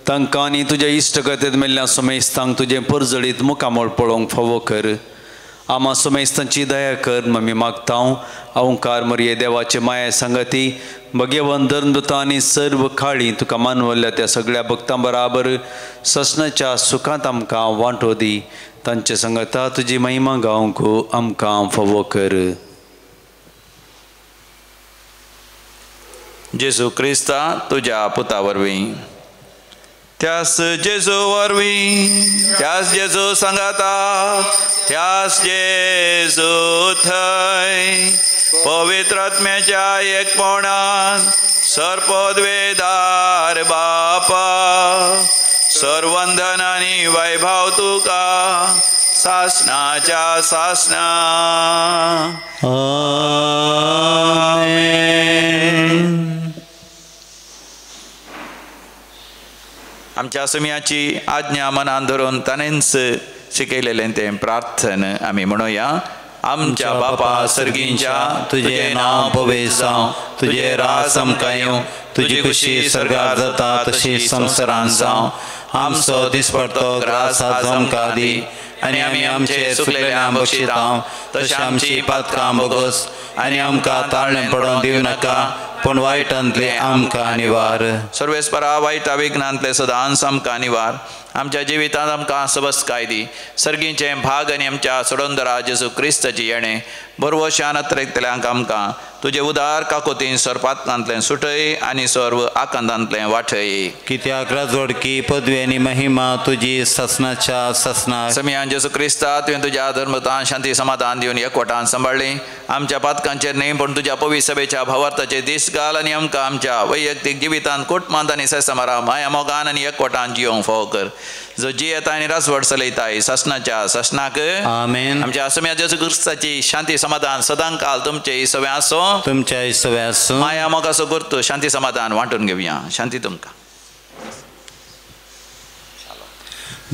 तांकां आनी तुज्या इश्टगतेंत मेल्ल्या सोमेस्तांक तुजें परजळीत मुखामळ पळोवंक फावो कर. आमा सोमेस्तांची दया कर मम्मी मागता. अवंकार मरये देवाचे माये सांगती भगेवन धर्मदूतां आनी सर्व काळी तुका मानवल्ल्या त्या सगळ्या भक्तां बराबर ससनाच्या सुखांत आमकां वांटो दी. तांचे सांगता तुजी महिमा गावंक आमकां फावो कर. जेजू क्रिस्ता तुज्या पुता वरवीं, त्यास जेजू वरवीं, त्यास जेजू सांगाता, त्यास जेजू थंय पवित्र आत्म्याच्या एकपणान सर्पद्वेदार बापा सर्वंदन आनी वैभव तुका सासनाच्या सासना. आमेन. आमच्या सुम्याची आज्ञा मनान धरून ताणेंच शिकयलेलें तें प्रार्थन आमी म्हणुया. आमच्या बापा सर्गींच्या, तुजें नांव पवित्र जावं, तुजें राज आमकां येवं, तुजी खुशी सर्गार जाता तशी संवसारांत जावं. आमचो दिसपडतो ग्रास आज आमकां दी आनी आमी आमचे चुकलेल्या बक्षितांव तशें आमची पातकां बोगस आनी आमकां ताळणें पडोवन दिवं नाका, पूण वायटांतलें आमकां निवार. सर्वेस्परा वायटा विघ्नांतलें सदांच आमकां निवार. आमच्या जिवितांत आमकां सबसकाय दी. सर्गीचें भाग आनी आमच्या सोडोंदरा जेजू क्रिस्ताची येणें बरवशान अत्रेकतल्यांक आमकां तुजे उदार काकोतीन सर्पांतलें सुटय आनी सर्व आकांतांतलें वाटय. कित्याक राजवडकी पदवी आनी महिमा तुजी सासनाच्या सासना. समियान जेजू क्रिस्ता तुवें तुज्या धर्मतान शांती समाधान दिवन एकवटान सांबाळ्ळी. आमच्या पातकांचेर न्हय पूण तुज्या पवित्र सभेच्या भावार्थाचे दीस घाल आनी आमकां आमच्या वैयक्तीक जिवितांत कुटुंबांत आनी सेसमारा माया मोगान आनी एकवटान जियोंक फावो कर. जो जियेता आनी राजवट चलयताय सासनाच्या सासनाक. आमेन. आमच्या असम्या जेजू क्रिस्ताची शांती समाधान सदांकाल तुमचे सगळें आसूं, तुमच्या सगळें आसूं. माया मोगाचो गुर्तू शांती समाधान वांटून घेवया. शांती तुमकां.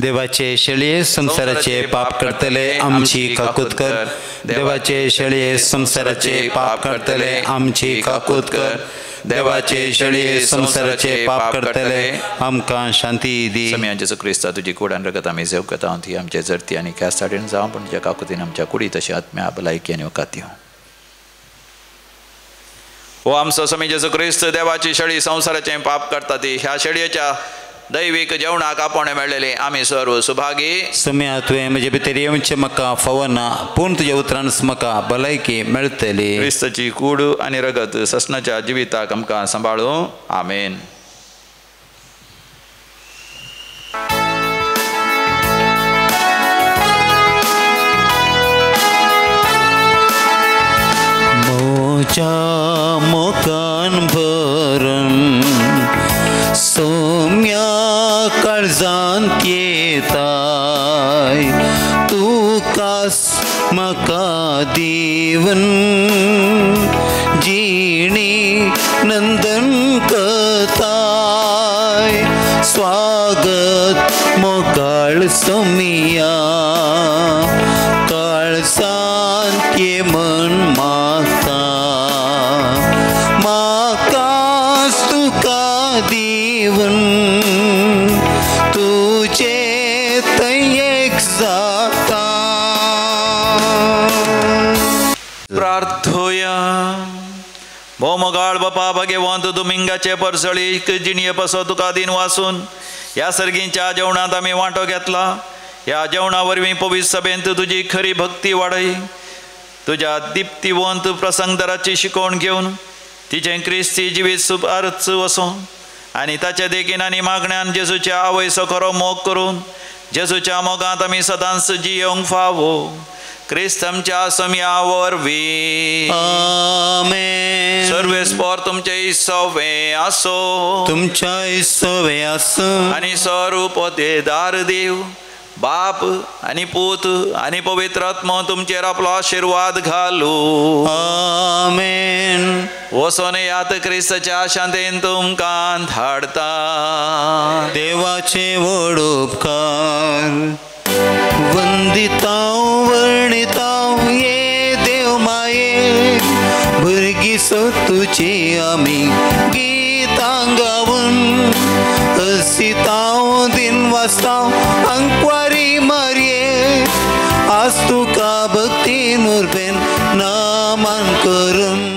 देवाचे शेळये संवसाराचे पाप करतले आमची काकूत कर. देवाचे शेळये संवसाराचे पाप करतले आमची काकूत कर. देवाचे शेळये संवसाराचे पाप करतले आमकां शांती दी. समियान जेजू क्रिस्ता तुजी कूड आनी रगत आमी सेव करता ती आमचे जरती आनी ख्यास्ताडेन जावं, पूण तुज्या काकुतीन आमच्या कुडी तशें आत्म्या भलायकी आनी वकात दिवं. हो आमचो समी जेजू क्रिस्त देवाची शेळी संवसाराचें पाप करता ती ह्या शेळयेच्या दैवीक जेवणाक आपोवणें मेळ्ळेलें आमी सर्व सुभागी. सम्या तुवें म्हजे भितर येवचें म्हाका फावना, पूण तुज्या उतरान म्हाका भलायकी मेळटली. क्रिस्ताची कूड आनी रगत ससनाच्या जिविताक आमकां सांबाळूं. आमेन. म्हज्या मोगान भरून सौम्या काळजांत येताय, तुकास म्हाका दिवन जिणी नंदन करताय. स्वागत मोगाळ सौम्या काळजांत ये मन मागता, म्हाकाच तुका दिवन तुजे थंय एक जाता. प्रार्थोया. भोव मोगाळ बापा भगवंत दुमिंगाचे परसळीक जिणये पासत तुका दिन वासून ह्या सर्गींच्या जेवणांत आमी वांटो घेतला. ह्या जेवणा वरवीं पवित्र सभेंत तुजी खरी भक्ती वाडय. तुज्या दिप्तीवंत प्रसंगदाराची शिकवण घेवन तिचें क्रिस्ती जिवीत सुपारच वसों आनी ताच्या देखीन आनी मागण्यान जेजूच्या आवयचो खरो मोग करून जेजूच्या मोगांत आमी सदांच जियोंक फावो. क्रिस्त आमच्या सम्या वरवीं. आमेन. सर्वेस्पर तुमचे सवे आसो, तुमच्या सवे आसूं. आनी स्वरूप देदार देव बाप आनी पूत आनी पवित्र आत्मो तुमचेर आपलो आशिर्वाद घालू. आमेन. वचोन यात, क्रिस्ताच्या शांतेन तुमकां धाडता. देवाचे व्हड उपकार. वंदितांव वर्णितांव ये देव माये, भुरगीं तुजी आमी गितां गावन, हसितांव दिन वाचतांव अंकवारी मारये, आज तुका भक्तीन उर्बेन नामान करून.